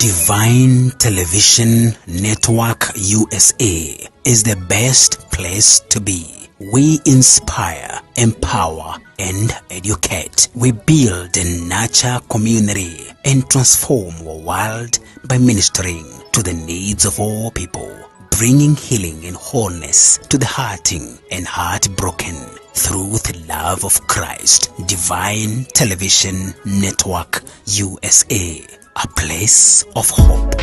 Divine Television Network USA is the best place to be. We inspire, empower, and educate. We build and nurture community and transform our world by ministering to the needs of all people, bringing healing and wholeness to the hurting and heartbroken through the love of Christ. Divine Television Network USA, a place of hope.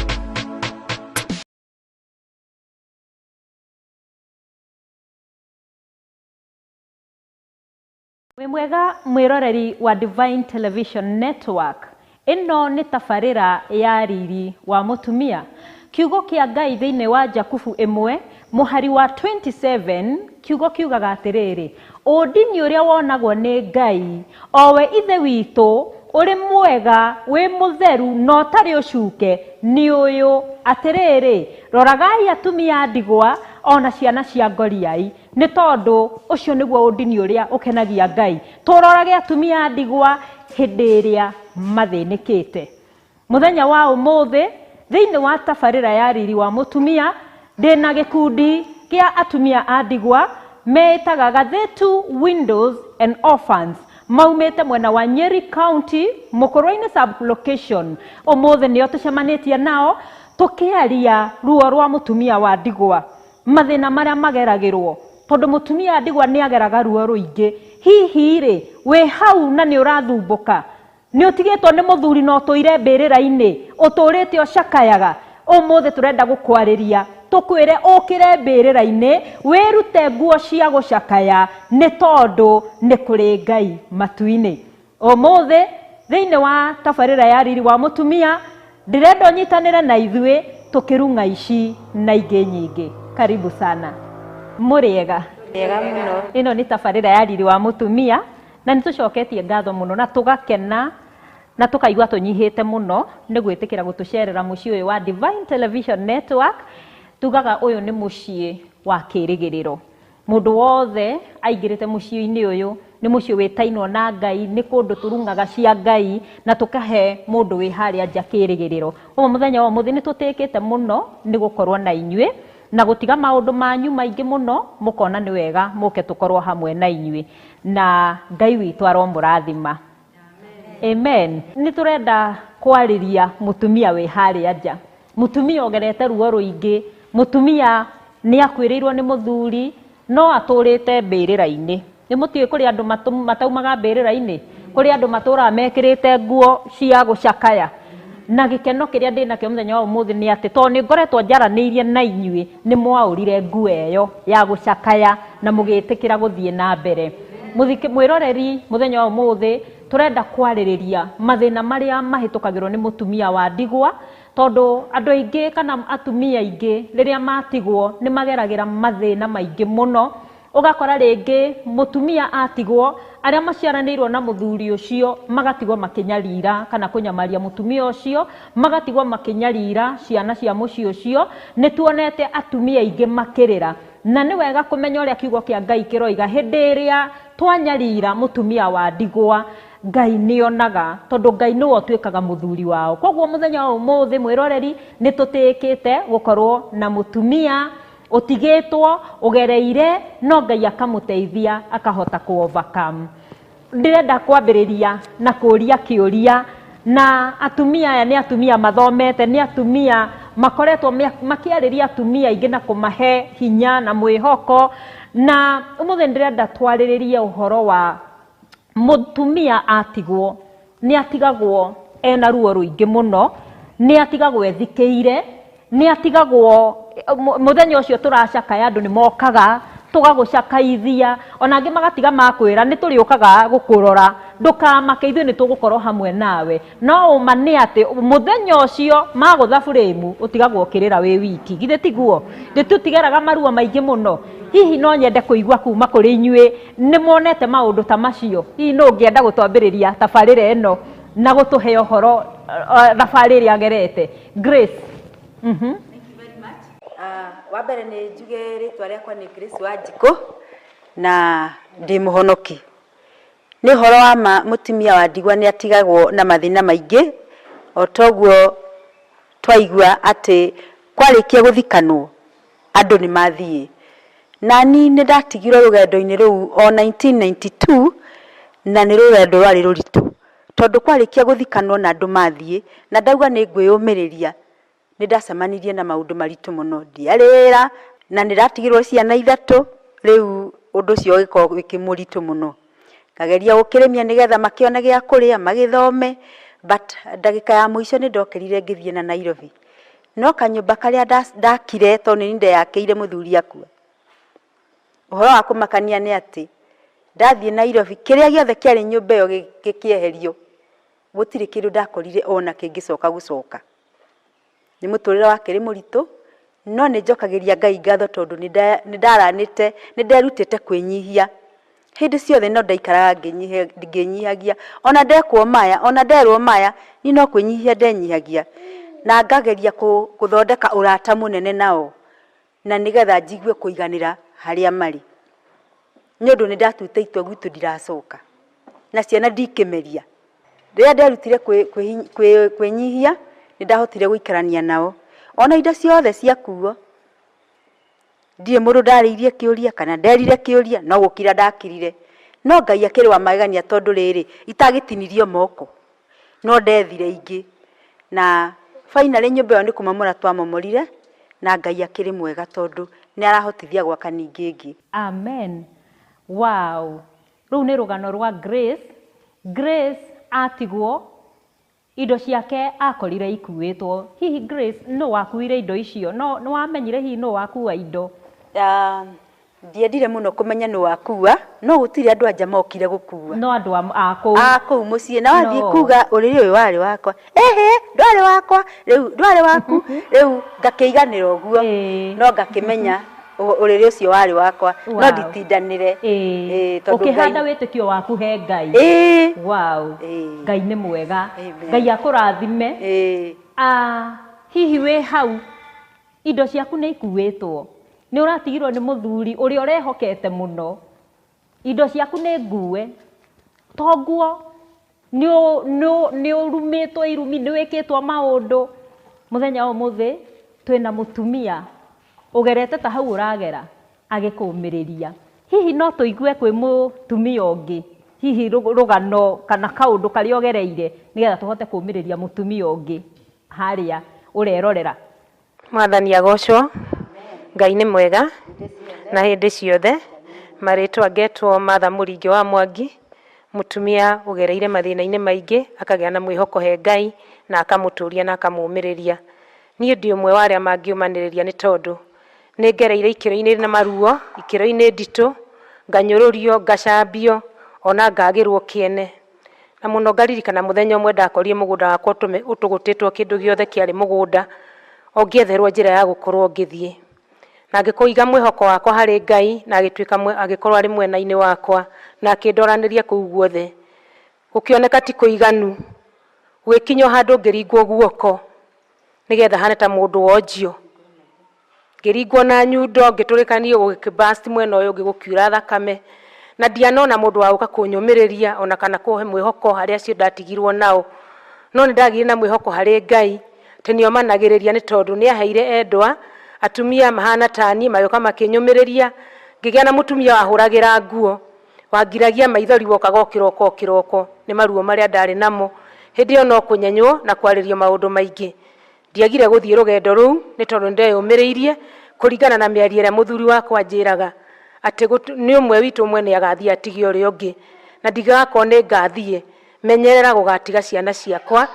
Wĩ mwega mwĩroreri wa Divine Television Network. Ĩno nĩ tabarĩra ya riri wa mũtumia. Kiugo kĩa Ngai thĩinĩ wa Jakubu ĩmwe mũhari wa 27 kiugo kiugaga atĩrĩrĩ, ũndini ũrĩa wonagwo nĩ Ngai o we ithe witũ ũrĩ mwega wĩ mũtheru na ũtarĩ ũcuke nĩ ũyũ atĩrĩrĩ, roragai atumia a ndigwa ona ciana cia ngoriai nĩ tondũ ũcio nĩguo ũndini ũrĩa ũkenagia Ngai. Tũrorage atumia a ndigwa hĩndĩ ĩrĩa mathĩnĩkĩte. Mũthenya wa ũmũthĩ thĩinĩ wa tabarĩra ya riri wa mũtumia ndĩna gĩkundi kĩa atumia a ndigwa meĩtaga Gathitu Widows and Orphans maumĩte mwena wa Nyeri County Mũkũrwe-inĩ sub location. Ũmũthĩ nĩo tũcemanĩtie nao tũkĩaria ruo rwa mũtumia wa ndigwa, mathĩna marĩa mageragĩrwo tondũ mũtumia wa ndigwa nĩ ageraga ruo rũingĩ. Hihi rĩ wĩ hau na nĩ ũrathumbũka, nĩ ũtigĩtwo nĩ mũthuri na ũtũire mbĩrĩra-inĩ, ũtũrĩte ũcakayaga, ũmũthĩ tũrenda gũkwarĩria tũkwĩre ũkĩre mbĩrĩra-inĩ wĩrute nguo cia gũcakaya nĩ tondũ nĩ kũrĩ Ngai matu-inĩ. Ũmũthĩ thĩinĩ wa tabarĩra ya riri wa mũtumia ndĩrenda ũnyitanĩre na ithuĩ tũkĩrung'a ici na ingĩ nyingĩ. Karibu sana. Mũrĩega. Wega mũno. Ĩno nĩ tabarĩra ya riri wa mũtumia na nĩ tũcoketie ngatho mũno na tũgakena na tũkaigua tũnyihĩte mũno nĩ gwĩtĩkĩra gũtũcerera mũciĩ ũyũ wa Divine Television Network. Tugaga ũyũ nĩ mũciĩ wa kĩrĩgĩrĩro. Mũndũ wothe aingĩrĩte mũciĩ-inĩ ũyũ nĩ mũciĩ wĩtainwo na Ngai, nĩ kũndũ tũrung'aga cia Ngai na tũkahe mũndũ wĩ harĩa nja kĩrĩgĩrĩro. Ũguo mũthenya wa ũmũthĩ nĩ tũtĩĩkĩte mũno nĩ gũkorwo na inyuĩ na gũtiga maũndũ manyu maingĩ mũno mũkona nĩ wega mũke tũkorwo hamwe na inyuĩ na Ngai witũ aromũrathima. Amen. Nĩ tũrenda kwarĩria mũtumia wĩ harĩa nja, mũtumia ũgerete ruo rũingĩ, mũtumia nĩ akuĩrĩirwo nĩ mũthuri no atũrĩte mbĩrĩra-inĩ. Nĩ mũtiũĩ kũrĩ andũ mataumaga mbĩrĩra-inĩ, kũrĩ andũ matũraga mekĩrĩte nguo cia gũcakaya. Na gĩkeno kĩrĩa ndĩnakĩo mũthenya wa ũmũthĩ nĩ atĩ tondũ nĩ ngoretwo njaranĩirie na inyuĩ nĩ mwaũrire nguo ĩyo ya gũcakaya na mũgĩtĩkĩra gũthiĩ na mbere. Mwĩroreri mũthenya wa ũmũthĩ tũrenda kwarĩrĩria mathĩna marĩa mahĩtũkagĩrwo nĩ mũtumia wa ndigwa tondũ andũ aingĩ kana atumia aingĩ rĩrĩa matigwo nĩ mageragĩra mathĩna maingĩ mũno. Ũgakora rĩngĩ mũtumia atigwo arĩa maciaranĩirwo na mũthuri ũcio magatigwo makĩnyarira kana kũnyamaria mũtumia ũcio, magatigwo makĩnyarira ciana cia mũciĩ ũcio. Nĩ tuonete atumia aingĩ makĩrĩra na nĩ wega kũmenya ũrĩa kiugo kĩa Ngai kĩroiga hĩndĩ ĩrĩa twanyarira mũtumia wa ndigwa Ngai nĩonaga tondũ Ngai nĩwe ũtuĩkaga mũthuri wao. Koguo mũthenya wa ũmũthĩ mwĩroreri nĩ tũtĩĩkĩte gũkorwo na mũtumia ũtigĩtwo ũgereire no Ngai akamũteithia akahota kũ overcome. Ndĩrenda kwambĩrĩria na kũria kĩũria na atumia aya nĩ atumia mathomete, nĩ atumia makoretwo makĩarĩria atumia aingĩ na kũmahe hinya na mwĩhoko, na ũmũthĩ ndĩrenda twarĩrĩrie ũhoro wa mũtumia atigwo nĩ atigagwo ena ruo rũingĩ mũno, nĩ atigagwo ethikĩire, nĩ atigagwo mũthenya ũcio tũracakaya andũ nĩ mokaga tũgagũcakaithia, ona angĩ magatiga makwĩra nĩ tũrĩũkaga gũkũrora ndũkamake ithuĩ nĩ tũgũkorwo hamwe nawe. No ũma nĩ atĩ mũthenya ũcio magũtha buremu ũtigagwo ũkĩrĩra wĩ wiki, githĩ tiguo? Nĩtũtigeraga maruo maingĩ mũno. Hihi no nyende kũigua kuma kũrĩ inyuĩ nĩ muonete maũndũ ta macio? Hihi nũ ũngĩenda gũtwambĩrĩria tabarĩra ĩno na gũtũhe ũhoro thabarĩ ĩrĩa agerete? Grace. Thank you very much. Wa mbere nĩ njuge rĩtwa rĩakwa nĩ Grace Wanjikũ na ndĩ mũhonoki. Nĩ ũhoro wa ma mũtumia wa ndigwa nĩ atigagwo na mathĩna maingĩ o toguo Twaigua atĩ kwarĩkia gũthikanwo andũ nĩ mathiĩ. Nani nĩ ndatigirwo rũgendo-inĩ rũu o 1992, na nĩ rũgendo rwarĩ rũritũ tondũ kwarĩkia gũthikanwo na andũ mathiĩ na ndauga nĩ ngwĩyũmĩrĩria, nĩ ndacemanirie na maũndũ maritũ mũno. Ndiarĩ wĩra na nĩ ndatigirwo ciana ithatũ, rĩu ũndũ ũcio ũgĩkorwo wĩ mũritũ mũno. Ngageria gũkĩrĩmia nĩgetha makĩone gĩa kũrĩa magĩthome, but ndagĩka ya mũico nĩ ndokĩrire ngĩthiĩ na Nairobi. No kanyũmba karĩa ndakire, tondũ nĩ niĩ ndeyakĩire mũthuri akua. Ũhoro wa kũmakania nĩ atĩ ndathiĩ Nairobi, kĩrĩa gĩothe kĩarĩ nyũmba ĩyo gĩkĩeherio, gũtirĩ kĩndũ ndakorire ona kĩngĩcoka gũcoka. Nĩ mũtũrĩre wakĩrĩ mũritũ, no nĩ njokagĩria Ngai ngatho tondũ nĩ ndaranĩte, nĩ nderutĩte kwĩnyihia. Hĩndĩ ciothe no ndaikaraga ngĩnyihagia, ona ndekwo maya, ona nderwo maya, niĩ no kwĩnyihia ndenyihagia, na ngageria gũthondeka ũrata mũnene nao, na nĩgetha njigue kũiganĩra harĩa marĩ. Nĩ ũndũ nĩ ndatuĩte itua gwitũ ndiracoka, na ciana ndikĩmeria. Rĩrĩa nderutire kwĩnyihia, nĩ ndahotire gũikarania nao. Ona indo ciothe ciakuo, ndirĩ mũndũ ndarĩirie kĩũria kana nderire kĩũria, no gũkira ndakirire. No Ngai akĩrĩ wa magegania tondũ rĩrĩ, itagĩtinirio moko, no ndethire ingĩ. Na finally nyũmba ĩyo nĩ kũmomora twamomorire, na Ngai akĩrĩ mwega tondũ nĩ arahotithia gwaka ningĩ ĩngĩ. Amen. Wow. Rũu nĩ rũgano rwa Grace. Grace atigwo indo ciake akorire ikuĩtwo. Hihi Grace, nũ wakuire indo icio? No nĩ wamenyire hihi nũ wakua indo? Ndiendire mũno kũmenya nũ wakua, no gũtirĩ andũ anja mokire gũkua. No andũ a kũu. A kũu mũciĩ, na wathiĩ No. kuga ũrĩrĩ ũyũ warĩ wakwa, ehe, ndwarĩ wakwa, rĩu ndwarĩ waku, rĩu ngakĩiganĩra ũguo, no ngakĩmenya ũrĩrĩ ũcio warĩ wakwa, no nditindanĩre. Tondũ Ũkĩhanda wĩtĩkio waku he Ngai. Wow. Ngai nĩ mwega. Ngai akũrathime. Hihi wĩ hau indo ciaku nĩ ikuĩtwo, nĩ ũratigirwo nĩ mũthuri ũrĩa ũrehokete mũno, indo ciaku nĩ ngue, to nguo, nĩ ũrumĩtwo irumi, nĩ wĩkĩtwo maũndũ. Mũthenya wa ũmũthĩ twĩna mũtumia ũgerete ta hau ũragera agĩkũmĩrĩria. Hihi no tũigue kwĩ mũtumia ũngĩ, hihi rũgano kana kaũndũ karĩa ũgereire, nĩgetha tũhote kũmĩrĩria mũtumia ũngĩ harĩa ũrerorera. Mwathani agocwo, Ngai nĩ mwega na hĩndĩ ciothe. Marĩtwa ngetwo Martha Mũringĩ wa Mwangi, mũtumia ũgereire mathĩna-inĩ maingĩ, akagĩa na mwĩhoko he Ngai na akamũtũria na akamũmĩrĩria. Niĩ ndĩ ũmwe wa arĩa mangĩũmanĩrĩria nĩ tondũ nĩ ngereire ikĩro-inĩ na maruo, ikĩro-inĩ nditũ, nganyũrũrio, ngacambio, ona ngagĩrwo kĩene. Na mũno ngaririkana mũthenya ũmwe ndakorire mũgũnda wakwa ũtũgũtĩtwo kĩndũ gĩothe kĩarĩ mũgũnda, o ngĩetherwo njĩra ya gũkorwo ngĩthiĩ. Na ngĩkũiga mwĩhoko wakwa harĩ Ngai, na agĩtuĩka agĩkorwo arĩ mwena-inĩ wakwa, na akĩndoranĩria kũu guothe. Gũkĩoneka ti kũiganu, gũgĩkinya handũ ngĩringwo guoko, nĩgetha hane ta mũndũ wonjio. Ngĩringwo na nyundo, ngĩtũrĩkanio, gũgĩkĩburst mwena ũyũ ũngĩ gũkiura thakame. Na ndianona mũndũ wa gũka kũnyũmĩrĩria ona kana kũhe mwĩhoko harĩ acio ndatigirwo nao. No nĩ ndagĩire na mwĩhoko harĩ Ngai, atĩ nĩomanagĩrĩria nĩ tondũ nĩ aheire endwa, atumia mahana ta niĩ magĩũka makĩnyũmĩrĩria, ngĩgĩa na mũtumia wahũragĩra nguo, wangiragia maithori wokaga o kĩroko o kĩroko nĩ maruo marĩa ndarĩ namo. Hĩndĩ ĩyo no kũnyenywo na kwarĩrio maũndũ maingĩ. Ndiagire gũthiĩ rũgendo rũu nĩ tondũ nĩ ndeyũmĩrĩirie kũringana na mĩario ĩrĩa mũthuri wakwa anjĩraga atĩ nĩ ũmwe witũ ũmwe nĩ agathiĩ atige ũrĩa ũngĩ, na ndigakorwo nĩ ngathiĩ, menyerera gũgatiga ciana ciakwa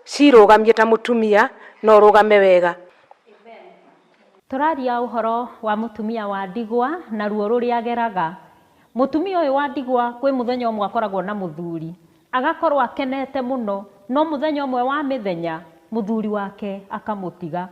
cirũgamie ta mũtumia na ũrũgame wega. Tũraria ũhoro wa mũtumia wa ndigwa na ruo rũrĩa ageraga. Mũtumia ũyũ wa ndigwa kwĩ mũthenya ũmwe akoragwo na mũthuri, agakorwo akenete mũno, no mũthenya ũmwe wa mĩthenya mũthuri wake akamũtiga.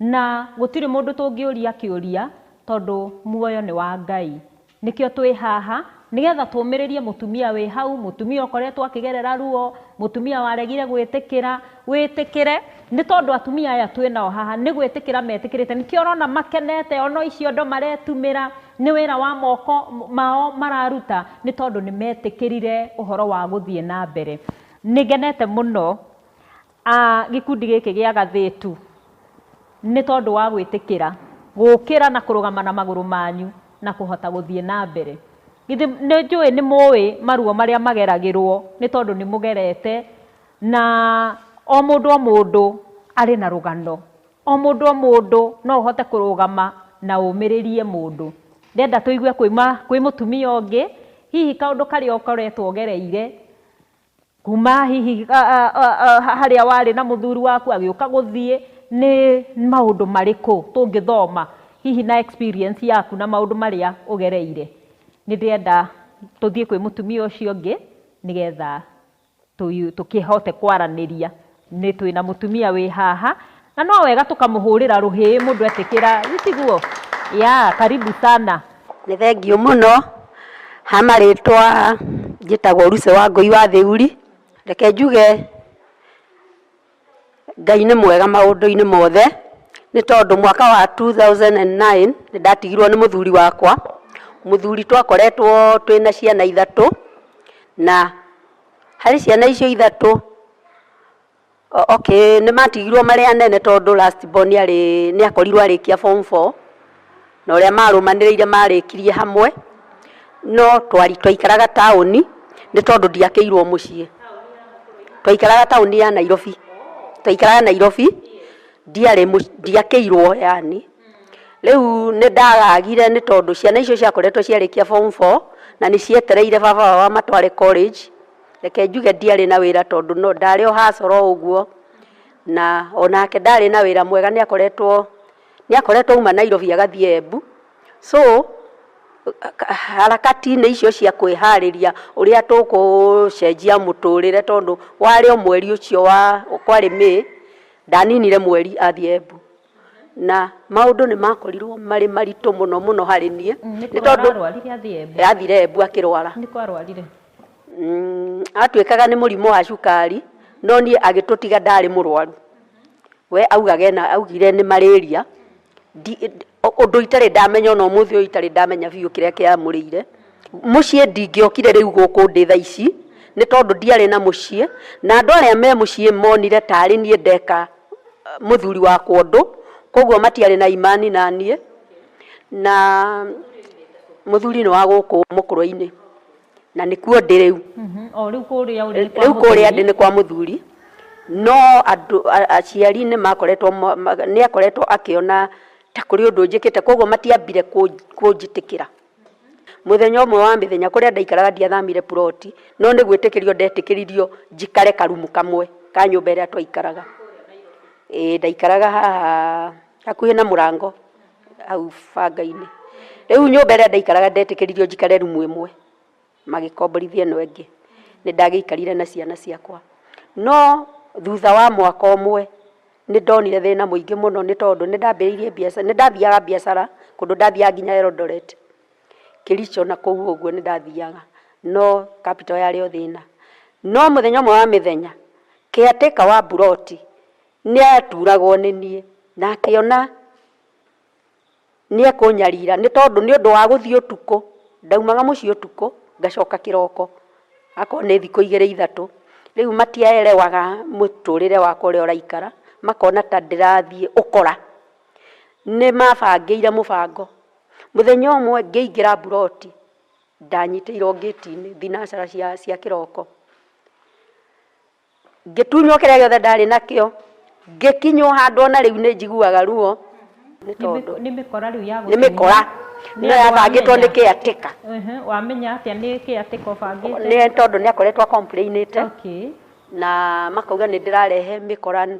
Na gũtirĩ mũndũ tũngĩũria kĩũria tondũ muoyo nĩ wa Ngai. Nĩkĩo twĩ haha nĩgetha tũmĩrĩrie mũtumia wĩ hau, mũtumia ũkoretwo akĩgerera ruo, mũtumia waregire gwĩtĩkĩra, wĩtĩkĩre, nĩ tondũ atumia aya twĩ nao haha nĩ gwĩtĩkĩra metĩkĩrĩte. Nĩkĩo ũrona makenete, ona icio ndo maretumĩra, nĩ wĩra wa moko mao mararuta, nĩ tondũ nĩ metĩkĩrire ũhoro wa gũthiĩ na mbere. Nĩ ngenete mũno gĩkundi gĩkĩ gĩa Gathĩtu. Nĩ tondũ wa gwĩtĩkĩra gũkĩra na kũrũgama na magũrũ manyu na kũhota gũthiĩ na mbere. Githĩ nĩ njũĩ nĩ mũĩ maruo marĩa mageragĩrwo, nĩ tondũ nĩ mũgerete, na o mũndũ o mũndũ arĩ na rũgano, o mũndũ o mũndũ no ũhote kũrũgama na ũmĩrĩrie mũndũ. Ndĩrenda tũigue kuuma kwĩ mũtumia ũngĩ, hihi kaũndũ karĩa ũkoretwo ũgereire kuma hihi harĩa warĩ na mũthuri waku agĩũka gũthiĩ, nĩ maũndũ marĩkũ tũngĩthoma hihi na experience yaku na maũndũ marĩa ũgereire. Nĩ ndĩrenda tũthiĩ kwĩ mũtumia ũcio ũngĩ nĩgetha tũkĩhote kwaranĩria. Nĩ twĩna mũtumia wĩ haha na no wega tũkamũhũrĩra rũhĩ mũndũ etĩkĩra, tiguo? Ya, karibu sana. Nĩ thengiũ mũno. Ha marĩtwa njĩtagwo Lucy Wangũi wa Thĩuri. Reke njuge Ngai nĩ mwega maũndũ-inĩ mothe, nĩ tondũ mwaka wa 2009 nĩ ndatigirwo nĩ mũthuri wakwa. Mũthuri twakoretwo twĩna ciana ithatũ, na harĩ ciana icio ithatũ, okay, nĩ matigirwo marĩ anene tondũ last born arĩ nĩ akorirwo arĩkia form 4, na ũrĩa marũmanĩrĩire marĩkirie hamwe, no twaikaraga taũni nĩ tondũ ndiakĩirwo mũciĩ. Twaikaraga taũni ya Nairobi, twaikaraga Nairobi, ndiarĩ ndiakĩirwo yani. Rĩu nĩ ndagagire nĩ tondũ ciana icio ciakoretwo ciarĩkia form 4 na nĩ cietereire baba wao amatware college. Reke njuge ndiarĩ na wĩra tondũ no ndarĩ o hustle o ũguo, na onake ndarĩ na wĩra mwega, nĩ akoretwo auma Nairobi agathiĩ Embu. So harakati-inĩ icio cia kwĩharĩria ũrĩa tũkũcenjia mũtũrĩre, tondũ warĩ o mweri ũcio wa kwarĩ May, ndaninire mweri athiĩ Embu, na maũndũ nĩ makorirwo marĩ maritũ mũno mũno harĩ niĩ. Nĩ nĩ tondũ ararwarire athiĩ Embu? Athire Embu akĩrwara. Nĩ kwarwarire? Atuĩkaga nĩ mũrimũ wa cukari, no niĩ agĩtũtiga ndarĩ mũrwaru. We augaga ena augire nĩ malaria. Ũndũ itarĩ ndamenya, ona ũmũthĩ ũyũ itarĩ ndamenya biũ kĩrĩa kĩamũrĩire. Mũciĩ ndingĩokire rĩu gũkũ ndĩ thaa ici, nĩ tondũ ndiarĩ na mũciĩ, na andũ arĩa me mũciĩ monire tarĩ niĩ ndeka mũthuri wakwa ũndũ, koguo matiarĩ na imani na niĩ. Na mũthuri nĩ wa gũkũ mũkũrwe-inĩ, na nĩkuo ndĩ rĩu. O rĩu kũrĩa ũrĩ nĩ kwa Rĩu kũrĩa mũthuri? Ndĩ nĩ kwa mũthuri, no andũ aciari nĩ makoretwo nĩ akoretwo akĩona ta kũrĩ ũndũ njĩkĩte, koguo matiambire kũnjĩtĩkĩra. Mũthenya ũmwe wa mĩthenya, kũrĩa ndaikaraga ndiathamire ploti, no nĩ gwĩtĩkĩrio ndetĩkĩririo njikare karumu kamwe ka nyũmba ĩrĩa twaikaraga. Ĩĩ, ndaikaraga haha hakuhĩ na mũrango hau banga-inĩ. Rĩu nyũmba ĩrĩa ndaikaraga ndetĩkĩririo njikare rumu ĩmwe, magĩkomborithia ĩno ĩngĩ. Nĩ ndagĩikarire na ciana ciakwa, no thutha wa mwaka ũmwe nĩ ndonire thĩna mũingĩ mũno, nĩ tondũ nĩ ndambĩrĩirie biacara, nĩ ndathiaga biacara kũndũ ndathiaga nginya Eldoret, Kericho na kũu ũguo nĩ ndathiaga, no capital yarĩ o thĩna. No mũthenya ũmwe wa mĩthenya, caretaker wa mburoti nĩ aturagwo nĩ niĩ na akĩona nĩ ekũnyarira, nĩ tondũ nĩ ũndũ wa gũthiĩ ũtukũ. Ndaumaga mũciĩ ũtukũ ngacoka kĩroko, akorwo nĩ thikũ 2 3. Rĩu matiaerewaga mũtũrĩre wakwa ũrĩa ũraikara, makona ta ndĩrathiĩ ũkora. Nĩ mabangĩire mũbango. Mũthenya ũmwe ngĩingĩra mburoti, ndanyitĩirwo ngĩti-inĩ thinacara cia kĩroko, ngĩtunywo kĩrĩa gĩothe ndarĩ nakĩo, ngĩkinywo handũ ona rĩu nĩ njiguaga ruo, nĩ tondũ Nĩ mĩkora rĩu ya nĩ mĩkora. Nĩ no andũ yabangĩtwo nĩ wamenya? caretaker. Wamenya atĩa nĩ caretaker ũbangĩte? Nĩ tondũ nĩ akoretwo complainĩte na makauga nĩ ndĩrarehe mĩkora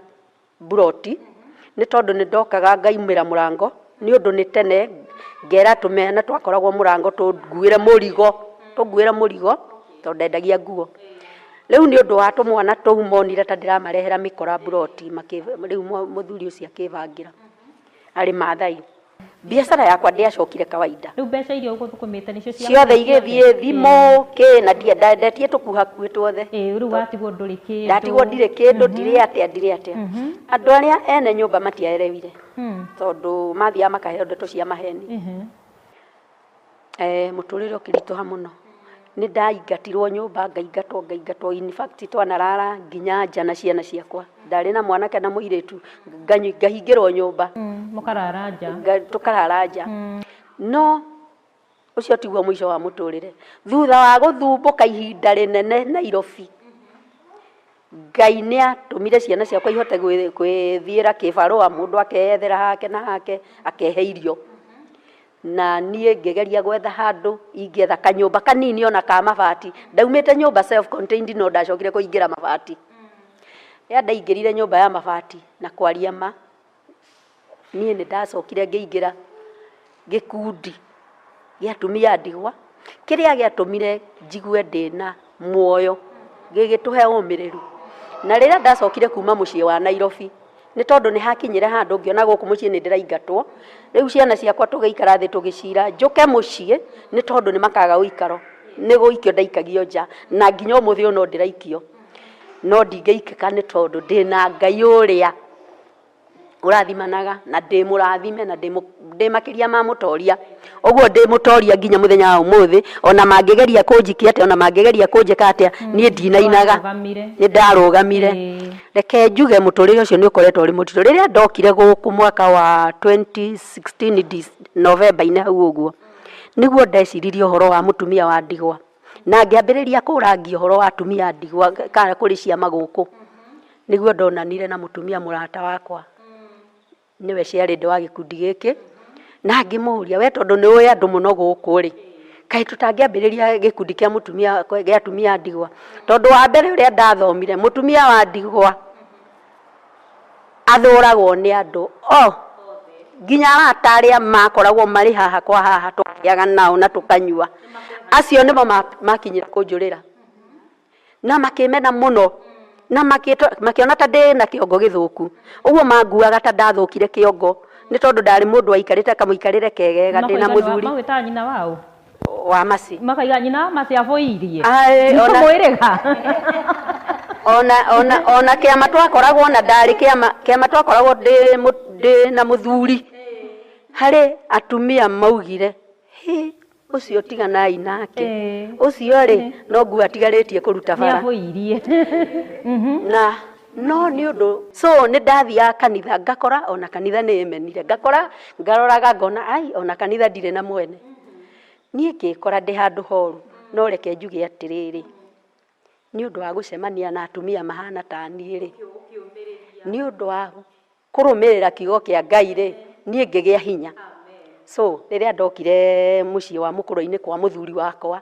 mburoti, nĩ tondũ nĩ ndokaga ngaumĩra mũrango, nĩ ũndũ nĩ tene, ngera tũmena twakoragwo mũrango tũnguĩre mũrigo, tũnguĩre mũrigo, tondũ ndendagia nguo. Rĩu nĩ ũndũ wa tũmwana tũu monire ta ndĩramarehera mĩkora mburoti, rĩu mũthuri ũcio akĩbangĩra arĩ Maathai. Biacara yakwa ndĩacokire kawaida. Rĩu mbeca iria ũgũthũkũmĩte nĩcio cia ciothe igĩthiĩ thimũ kĩ na ndendetie tũkuo hakuhĩ tuothe. Ĩĩ, rĩu watigwo ndũrĩ kĩndũ. Ndatigwo ndirĩ kĩndũ, ndirĩ atĩa, ndirĩ atĩa. Andũ arĩa ene nyũmba matiaerewire, tondũ mathiaga makaheo ndeto cia maheni. Mũtũrĩre ũkĩritũha mũno. Nĩ ndaingatirwo nyũmba, ngaingatwo, ngaingatwo, in fact twanarara nginya nja na ciana ciakwa. Ndarĩ na mwanake na mũirĩtu, ngahingĩrwo nyũmba. Mũkarara nja. Tũkarara nja. No ũcio tiguo mũico wa mũtũrĩre. Thutha wa gũthumbũka ihinda rĩnene Nairobi, Ngai nĩ atũmire ciana ciakwa ihote gwĩthiĩra kĩbarũa, mũndũ akeyethera hake na hake, akehe irio. Na niĩ ngĩgeria gwetha handũ ingĩetha kanyũmba kanini ona ka mabati. Ndaumĩte nyũmba self contained no ndacokire kũingĩra mabati. Rĩrĩa ndaingĩrire nyũmba ya mabati na kwaria ma, niĩ nĩ ndacokire ngĩingĩra gĩkundi gĩa atumia a ndigwa, kĩrĩa gĩatũmire njigue ndĩna muoyo, gĩgĩtũhe ũmĩrĩru. Na rĩrĩa ndacokire kuma mũciĩ wa Nairobi, nĩ tondũ nĩ hakinyire handũ ngĩona gũkũ mũciĩ nĩ ndĩraingatwo, rĩu ciana ciakwa tũgĩikara thĩ tũgĩcira njũke mũciĩ, nĩ tondũ nĩ makaga ũikaro, nĩ gũikio ndaikagio nja, na nginya ũmũthĩ ũyũ no ndĩraikio. No ndingĩikĩka nĩ tondũ ndĩna Ngai ũrĩa ũrathimanaga, na ndĩ mũrathime, na ndĩ makĩria ma mũtoria. Ũguo ndĩ mũtoria nginya mũthenya wa ũmũthĩ, ona mangĩgeria kũnjikia atĩa, ona mangĩgeria kũnjĩka atĩa, niĩ ndinainaga. Nĩ ndarũgamire. Reke njuge mũtũrĩre ũcio nĩ ũkoretwo ũrĩ mũritũ. Rĩrĩa ndokire gũkũ mwaka wa 2016 November-inĩ hau ũguo, nĩguo ndeciririe ũhoro wa mũtumia wa ndigwa. Na ngĩambĩrĩria kũrangia ũhoro wa atumia a ndigwa kana kũrĩ ciama gũkũ. Nĩguo ndonanire na mũtumia mũrata wakwa, nĩwe chairlady wa gĩkundi gĩkĩ, na ngĩmũria, we tondũ nĩ ũĩ andũ mũno gũkũ rĩ, kaĩ tũtangĩambĩrĩria gĩkundi kĩa mũtumia kĩa atumia a ndigwa? Tondũ wa mbere ũrĩa ndathomire, mũtumia wa ndigwa athũragwo nĩ andũ o nginya arata arĩa makoragwo marĩ haha kwa haha twarĩaga nao na tũkanyua, acio nĩmo makinyire kũnjũrĩra na makĩmena mũno, na makĩona ta ndĩ na kĩongo gĩthũku. Ũguo manguaga ta ndathũkire kĩongo, nĩ tondũ ndarĩ mũndũ waikarĩte kamũikarĩre kegega ndĩ na mũthuri. Magwĩtaga nyina wao? Wa Maci. Makaiga nyina wa Maci abũirie. Nĩkũmwĩrĩga. Ona kĩama twakoragwo na ndarĩ kĩama, kĩama twakoragwo ndĩ na mũthuri. Harĩ atumia maugire, hĩ, ũcio tiganai nake. Ũcio rĩ, no nguo atigarĩtie kũruta bara. Nĩabũirie. Na no nĩ ũndũ, so nĩ ndathiaga kanitha ngakora ona kanitha nĩ ĩmenire, ngakora ngaroraga ngona ai ona kanitha ndirĩ na mwene. Niĩ ngĩkora ndĩ handũ horu, no reke njuge atĩrĩrĩ, nĩ ũndũ wa gũcemania na atumia mahana ta niĩ rĩ, nĩ ũndũ wa kũrũmĩrĩra kiugo kĩa Ngai rĩ, niĩ ngĩgĩa hinya. So rĩrĩa ndokire mũciĩ wa mũkũrũ-inĩ kwa mũthuri wakwa,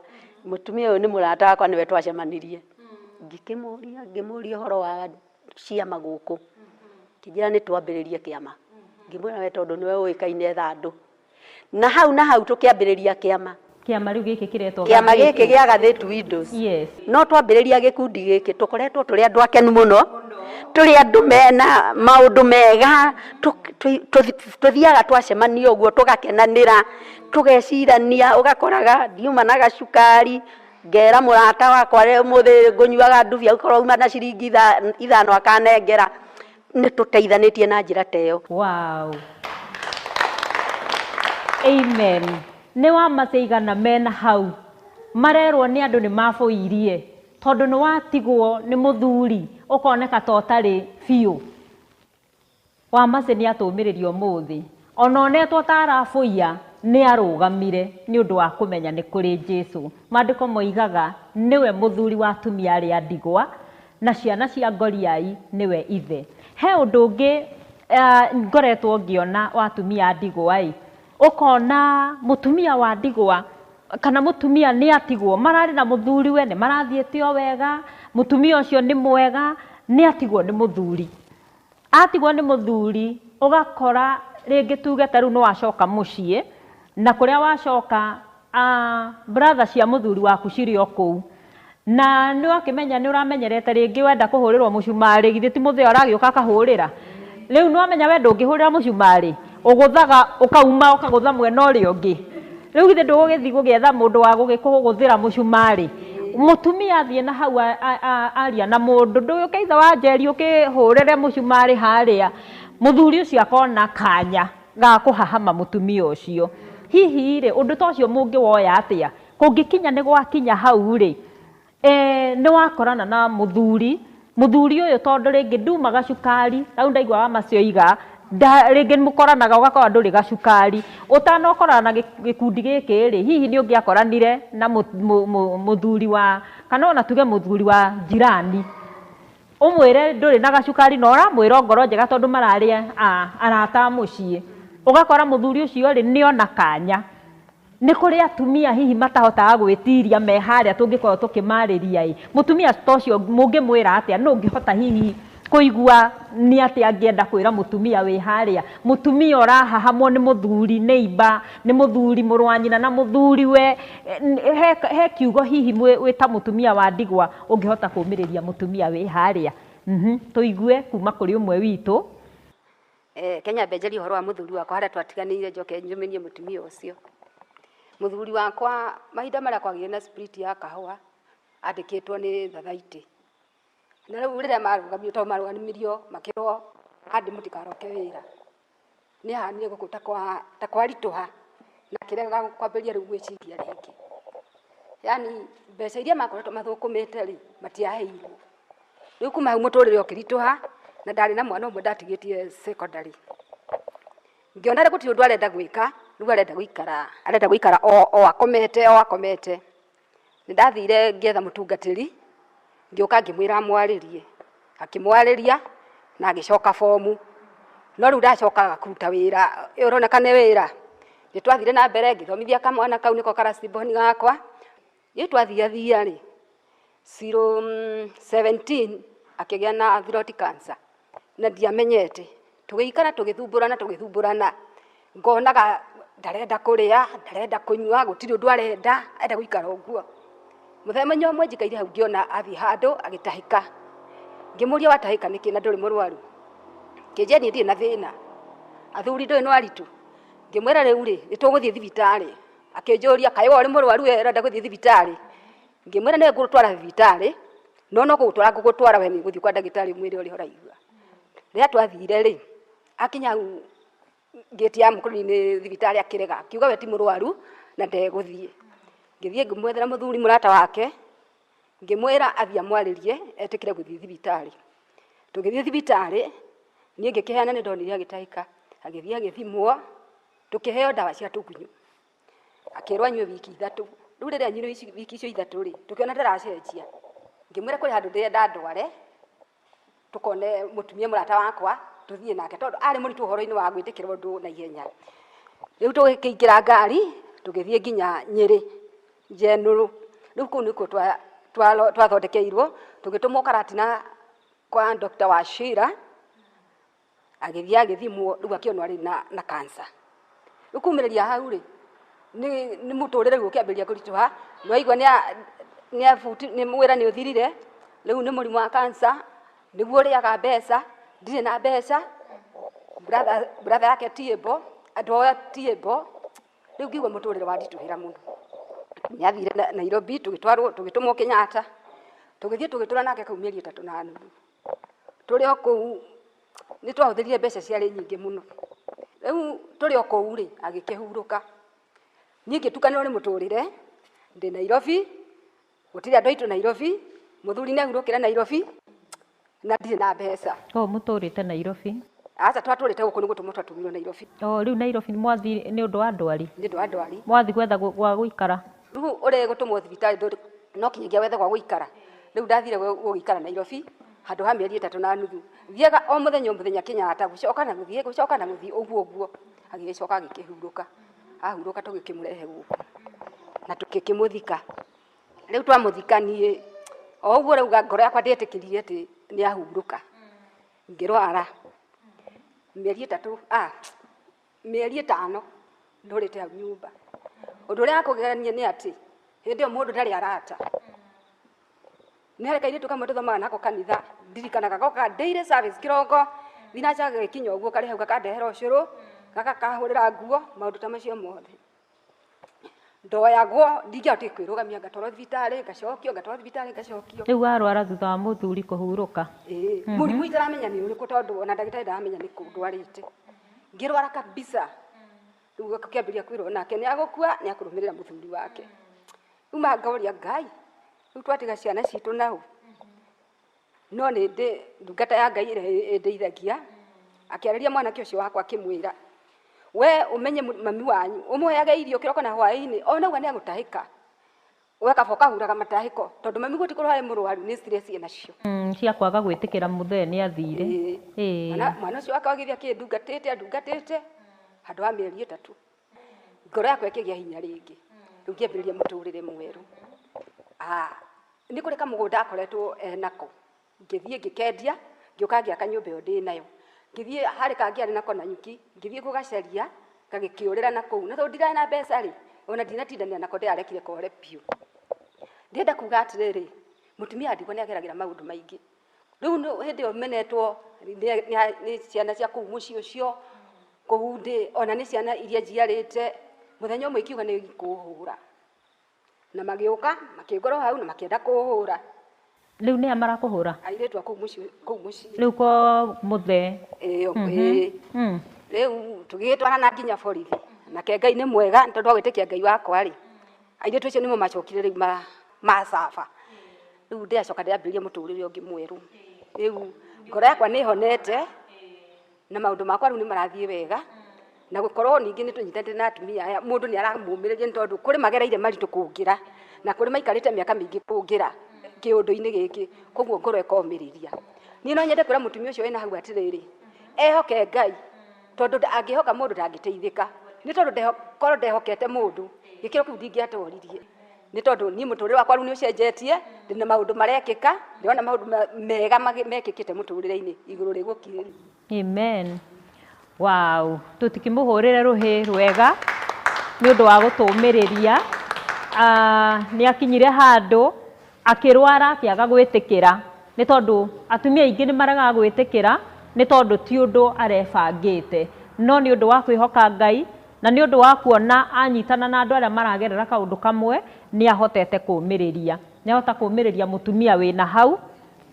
mũtumia ũyũ nĩ mũrata wakwa nĩwe twacemanirie, ngĩkĩmũria, ngĩmũria ũhoro wa ciama gũkũ, akĩnjĩra nĩ twambĩrĩrie kĩama. Ngĩmwĩra we tondũ nĩwe ũĩkaine etha andũ. Na hau na hau tũkĩambĩrĩria kĩama. Kĩama rĩu gĩkĩ kĩretwo Kĩama gĩkĩ gĩa Gathĩtu Widows. Yes. No twambĩrĩria gĩkundi gĩkĩ tũkoretwo tũrĩ andũ akenu mũno, tũrĩ andũ mena maũndũ mega, tũthiaga twacemania ũguo tũgakenanĩra, tũgecirania, ũgakoraga ndiuma na gacukari, ngera mũrata wakwa ũmũthĩ ngũnyuaga ndubia ũkorwo auma na ciringi 5 akanengera. Nĩ tũteithanĩtie na njĩra ta ĩyo. Wow. Amen. Nĩ wa macaigana mena hau marerwo nĩ andũ nĩ mabũirie tondũ nĩ watigwo nĩ mũthuri ũkoneka ta ũtarĩ biũ. Wa Mercy nĩ atũmĩrĩria ũmũthĩ ona onetwo ta arabũiya nĩ arũgamire nĩ ũndũ wa kũmenya nĩ kũrĩ Jesu. Maandĩko moigaga nĩwe mũthuri wa atumia arĩa ndigwa na ciana cia ngoriai nĩwe ithe. He ũndũ ũngĩ ngoretwo ngĩona wa atumia a ndigwa ĩ, ũkona mũtumia wa ndigwa kana mũtumia nĩ atigwo, mararĩ na mũthuriwe, nĩ marathiĩte o wega, mũtumia ũcio nĩ mwega, nĩ atigwo nĩ mũthuri. Atigwo nĩ mũthuri, ũgakora rĩngĩ tuge ta rĩu nĩ wacoka mũciĩ, na kũrĩa wacoka brother cia mũthuri waku cirĩ o kũu. Na nĩ wakĩmenya nĩ ũramenyerete rĩngĩ wenda kũhũrĩrwo mũcumarĩ, githĩ ti mũthee ũragĩũka akahũrĩra. Rĩu nĩ wamenya we ndũngĩhũrĩra mũcumarĩ, ũgũthaga ũkauma ũkagũtha mwena ũrĩa ũngĩ. Rĩu githĩ ndũgũgĩthiĩ gũgĩetha mũndũ wa gũgĩkũgũthĩra mũcumarĩ. Mũtumia athiĩ na hau aria na mũndũ, ndũgĩũke ithe wa Njeri ũkĩhũrĩre mũcumarĩ harĩa. Mũthuri ũcio akona kanya ga kũhahama mũtumia ũcio. Hihi rĩ, ũndũ ta ũcio mũngĩwoya atĩa? Kũngĩkinya nĩ gwakinya hau rĩ, nĩ wakorana na mũthuri, mũthuri ũyũ tondũ rĩngĩ nduma gacukari, rĩu ndaigua wa macioiga, rĩngĩ mũkoranaga ũgakora ndũrĩ gacukari. Ũtanokorana na gĩkundi gĩkĩ rĩ, hihi nĩ ũngĩakoranire na mũthuri wa, kana ona tuge mũthuri wa jirani, ũmwĩre ndũrĩ na gacukari na ũramwĩra ngoro njega tondũ mararĩ arata a mũciĩ. Ũgakora mũthuri ũcio rĩ, nĩona kanya. Nĩ kũrĩ atumia hihi matahotaga gwĩtiria me harĩa tũngĩkorwo tũkĩmarĩria ĩ. Mũtumia ta ũcio mũngĩmwĩra atĩa? Nũ ũngĩhota hihi kũigua nĩ atĩa angĩenda kwĩra mũtumia wĩ harĩa? Mũtumia ũrahahamwo nĩ mũthuri neighbor, nĩ mũthuri mũrũ wa nyina na mũthuri we. He kiugo hihi wĩ ta mũtumia wa ndigwa ũngĩhota kũmĩrĩria mũtumia wĩ harĩa? Tũigue kuma kũrĩ ũmwe witũ. Kenya mbenjerie ũhoro wa mũthuri wakwa harĩa twatiganĩire njoke njũmĩrie mũtumia ũcio. Mũthuri wakwa mahinda marĩa kwagĩire na spirit ya kahũa andĩkĩtwo nĩ thathaitĩ. Na rĩu rĩrĩa marũgamirio tondũ marũgamirio makĩrwo andĩ mũtikaroke wĩra. Nĩ ahanire gũkũ ta kwaritũha na akĩrega kwambĩrĩria rĩu gwĩciria rĩngĩ. Yaani mbeca iria makoretwo mathũkũmĩte rĩ matiaheirwo. Rĩu kuma hau mũtũrĩre ũkĩritũha na ndarĩ na mwana ũmwe ndatigĩtie secondary. Ngĩona rĩ gũtirĩ ũndũ arenda gwĩka, rĩu arenda gũikara, arenda gũikara o akomete, o akomete. Nĩ ndathire ngĩetha mũtungatĩri, ngĩũka ngĩmwĩra amwarĩrie. Akĩmwarĩria na agĩcoka bomu. No rĩu ndacokaga kũruta wĩra, ũroneka nĩ wĩra. Nĩ twathire na mbere ngĩthomithia kamwana kau nĩko karaciboni gakwa. Nĩ twathiathia rĩ, 017 akĩgĩa na throat cancer na ndiamenyete. Tũgĩikara tũgĩthumbũrana tũgĩthumbũrana, ngonaga ndarenda kũrĩa, ndarenda kũnyua, gũtirĩ ũndũ arenda, arenda gũikara ũguo. Mũthenya ũmwe njikaire hau ngĩona athiĩ handũ agĩtahĩka. Ngĩmũria watahĩka nĩkĩ na ndũrĩ mũrwaru? Kĩnjĩra niĩ ndirĩ na thĩna. Athuri ndũĩ no aritũ. Ngĩmwĩra rĩu rĩ, nĩ tũgũthiĩ thibitarĩ. Akĩnjũria kaĩ we ũrĩ mũrwaru we ũrenda gũthiĩ thibitarĩ? Ngĩmwĩra nĩ ngũgũtwara thibitarĩ, no no gũgũtwara ngũgũtwara we nĩ ũgũthiĩ kwa ndagĩtarĩ ũmwĩre ũrĩa ũraigua. Rĩrĩa twathire rĩ, akinya hau ngĩti ya mũkũrũ-inĩ thibitarĩ akĩrega, akiuga we ti mũrwaru na ndegũthiĩ. Ngĩthiĩ ngĩmwethera mũthuri mũrata wake, ngĩmwĩra athiĩ amwarĩrie etĩkĩre gũthiĩ thibitarĩ. Tũgĩthiĩ thibitarĩ, niĩ ngĩkĩheana nĩ ndonire agĩtahĩka, agĩthiĩ agĩthimwo, tũkĩheo ndawa cia tũgunyũ. Akĩrwo anyue wiki ithatũ. Rĩu rĩrĩa anyuire wiki icio ithatũ rĩ, tũkĩona ndaracenjia. Ngĩmwĩra kũrĩ handũ ndĩrenda ndware, tukone mũtumia mũrata wakwa tũthiĩ nake tondũ arĩ mũritũ ũhoro-inĩ wa gwĩtĩkĩra ũndũ na ihenya. Rĩu tũgĩkĩingĩra ngari tũgĩthiĩ nginya Nyĩrĩ General. Rĩu kũu nĩkuo twathondekeirwo, tũgĩtũmwo Karatina kwa Dr. Wachira, agĩthiĩ agĩthimwo rĩu akĩonwo arĩ na cancer. Rĩu kumĩrĩria hau rĩ, nĩ mũtũrĩre rĩu ũkĩambĩrĩria kũritũha, nĩ waigua nĩ wĩra nĩ ũthirire, rĩu nĩ mũrimũ wa cancer, nĩguo ũrĩaga mbeca, ndirĩ na mbeca, brother yake ti able, andũ aya ti able, rĩu ngĩigua mũtũrĩre wanditũhĩra mũno. Nĩ athire Nairobi, tũgĩtwarwo, tũgĩtũmwo Kenyatta, tũgĩthiĩ tũgĩtũra nake kũu mĩeri 3 na nuthu. Tũrĩ o kũu nĩ twahũthĩrire mbeca ciarĩ nyingĩ mũno. Rĩu tũrĩ o kũu rĩ, agĩkĩhurũka. Niĩ ngĩtukanĩrwo nĩ mũtũrĩre, ndĩ Nairobi, gũtirĩ andũ aitũ Nairobi, mũthuri nĩ ahurũkĩre Nairobi, na ndirĩ na mbeca. O mũtũrĩte Nairobi? Aca, twatũrĩte gũkũ nĩ gũtũmwo twatũmirwo Nairobi. O rĩu Nairobi mwathi nĩ ũndũ wa ndwari? Nĩ ũndũ wa ndwari. Mwathi gwetha gwa gũikara? Rĩu ũrĩa gũtũmwo thibitarĩ ndũrĩ no kinyagia wethe gwa gũikara. Rĩu ndathire gũikara Nairobi handũ ha mĩeri 3 na nuthu. Thiaga o mũthenya o mũthenya Kenyatta, gũcoka na gũthiĩ, gũcoka na gũthiĩ ũguo ũguo. Agĩgĩcoka agĩkĩhurũka. Ahurũka tũgĩkĩmũrehe gũkũ na tũgĩkĩmũthika. Rĩu twamũthika niĩ o ũguo rauga ngoro yakwa ndĩetĩkĩrire atĩ nĩ ahurũka. Ngĩrwara mĩeri 3, mĩeri 5 ndũrĩte hau nyũmba. Ũndũ ũrĩa wa kũgegania nĩ atĩ hĩndĩ ĩyo mũndũ ndarĩ arata. Nĩ harĩ kairĩtu kamwe tũthomaga nako kanitha, ndirikanaga gokaga daily service kĩroko, thinaca gagĩkinya ũguo karĩ hau gakandehera ũcũrũ, gakahũrĩra nguo, maũndũ ta macio mothe. Ndoyagwo, ndingĩahotire kwĩrũgamia, ngatwarwo thibitarĩ, ngacokio, ngatwarwo thibitarĩ, ngacokio. Rĩu warwara thutha wa mũthuri kũhurũka? Ĩĩ, mũrimũ itaramenya nĩ ũrĩkũ tondũ ona ndagĩtarĩ ndaramenya nĩ kũ ndwarĩte. Ngĩrwara kabisa. Rĩu gũkĩambĩrĩria kwĩrwo nake nĩ agũkua, nĩ akũrũmĩrĩra mũthuri wake. Rĩu mangoria Ngai, rĩu twatiga ciana citũ nau. No nĩ ndĩ ndungata ya Ngai ĩrĩa ĩndeithagia, akĩarĩria mwanake ũcio wakwa akĩmwĩra, we ũmenye mami wanyu, ũmũheage irio kĩroko na hwaĩ-inĩ, ona auga nĩ agũtahĩka, we kaba ũkahuraga matahĩko, tondũ mami gũtikorwo arĩ mũrwaru nĩ stress enacio. Cia kwaga gwĩtĩkĩra mũthee nĩ athire. Ĩĩ. Mwana ũcio wakwa agĩthiĩ akĩndungatĩte andungatĩte handũ ha mĩeri 3. Ngoro yakwa ĩkĩgĩa hinya rĩngĩ. Rĩu ngĩambĩrĩria mũtũrĩre mwerũ. Nĩ kũrĩ kamũgũnda akoretwo enako. Ngĩthiĩ ngĩkendia, ngĩũka ngĩaka nyũmba ĩyo ndĩ nayo. Ngĩthiĩ harĩ kangĩ arĩ nako Nanyuki, ngĩthiĩ gũgacaria, gagĩkĩũrĩra na kũu. Na tondũ ndirarĩ na mbeca rĩ, ona ndinatindanĩra nako ndĩrarekire kore biũ. Ndĩrenda kuga atĩrĩrĩ, mũtumia wa ndigwa nĩ ageragĩra maũndũ maingĩ. Rĩu hĩndĩ ĩyo menetwo nĩ ciana cia kũu mũciĩ ũcio, kũu ndĩ, ona nĩ ciana iria njiarĩte, mũthenya ũmwe ikiuga nĩ ikũhũra. Na magĩũka, makĩngora hau na makĩenda kũhũra. Rĩu nĩa marakũhũra? Airĩtu a kũu mũciĩ, kũu mũciĩ. Rĩu ko mũthee. Ĩĩ, ĩĩ. Rĩu tũgĩgĩtwarana nginya borithi. Nake Ngai nĩ mwega tondũ wa gwĩtĩkia Ngai wakwa rĩ, airĩtu acio nĩmo macokire rĩu macaba. Rĩu ndĩracoka ndĩrambĩrĩria mũtũrĩre ũngĩ mwerũ. Rĩu ngoro yakwa nĩ ĩhonete na maũndũ makwa rĩu nĩ marathiĩ wega. Na gũkorwo ningĩ nĩ tũnyitanĩte na atumia aya, mũndũ nĩ aramũmĩrĩria nĩ tondũ kũrĩ magereire maritũ kũngĩra, na kũrĩ maikarĩte mĩaka mĩingĩ kũngĩra kĩũndũ-inĩ gĩkĩ, koguo ngoro ĩkomĩrĩria. Niĩ no nyende kwĩra mũtumia ũcio wĩna hau atĩrĩrĩ, ehoke Ngai, tondũ angĩhoka mũndũ ndangĩteithĩka. Nĩ tondũ korwo ndehokete mũndũ, gĩkĩro kĩu ndingĩatoririe. Nĩ tondũ niĩ mũtũrĩre wakwa rĩu nĩ ũcenjetie, ndĩna maũndũ marekĩka, ndĩrona maũndũ mega mekĩkĩte mũtũrĩre-inĩ igũrũ rĩgũkirĩrĩria. Amen. Wow, tũtikĩmũhũrĩre rũhĩ rwega nĩ ũndũ wa gũtũmĩrĩria. Nĩ akinyire handũ akĩrwara akĩaga gwĩtĩkĩra, nĩ tondũ atumia aingĩ nĩ maregaga gwĩtĩkĩra nĩ tondũ ti ũndũ arebangĩte, no nĩ ũndũ wa kwĩhoka Ngai na nĩ ũndũ wa kuona anyitana na andũ arĩa maragerera kaũndũ kamwe, nĩ ahotete kũmĩrĩria. Nĩ ahota kũmĩrĩria mũtumia wĩna hau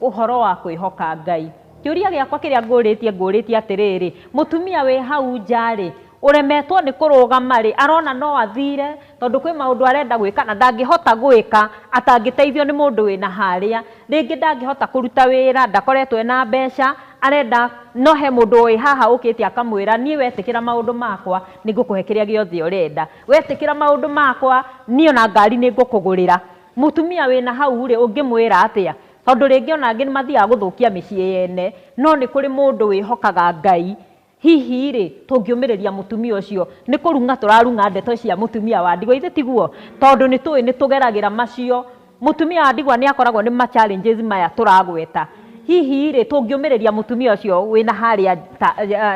ũhoro wa kwĩhoka Ngai. Kĩũria gĩakwa kĩrĩa ngũrĩtie, ngũrĩtie atĩrĩrĩ, mũtumia wĩ hau nja rĩ, ũremetwo nĩ kũrũgama rĩ, arona no athire tondũ kwĩ maũndũ arenda gwĩka na ndangĩhota gwĩka atangĩteithio nĩ mũndũ wĩna harĩa. Rĩngĩ ndangĩhota kũruta wĩra, ndakoretwo ena mbeca, arenda no he mũndũ wĩ haha ũkĩte akamwĩra niĩ wetĩkĩra maũndũ makwa nĩ ngũkũhe kĩrĩa gĩothe ũrenda, wetĩkĩra maũndũ makwa niĩ ona ngari nĩ ngũkũgũrĩra. Mũtumia wĩna hau rĩ, ũngĩmwĩra atĩa? Tondũ rĩngĩ ona angĩ nĩ mathiaga gũthũkia mĩciĩ yene, no nĩ kũrĩ mũndũ wĩhokaga Ngai. Hihi rĩ, tũngĩũmĩrĩria mũtumia ũcio, nĩ kũrung'a tũrarung'a ndeto cia mũtumia wa ndigwa, ithe tiguo? Tondũ nĩ tũĩ nĩ tũgeragĩra macio. Mũtumia wa ndigwa nĩ akoragwo nĩ ma challenges maya tũragweta. Hihi rĩ, tũngĩũmĩrĩria mũtumia ũcio wĩna harĩa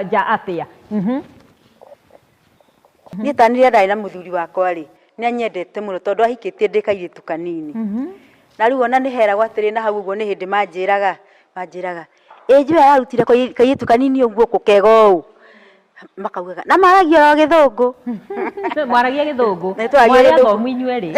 nja atĩa? Niĩ ta rĩrĩa ndarĩ na mũthuri wakwa rĩ, nĩ anyendete mũno tondũ ahikĩtie ndĩ kairĩtu kanini. Na rĩu ona nĩ heragwo atĩrĩ na hau ũguo nĩ hĩndĩ manjĩraga, ĩ njũĩ ararutire kairĩtu kanini ũguo kũ kega ũũ. Makaugaga, na maragia o gĩthũngũ. Mwaragia gĩthũngũ? Nĩ twaragia Mwarĩ gĩthũngũ. athomu inyuĩ erĩ?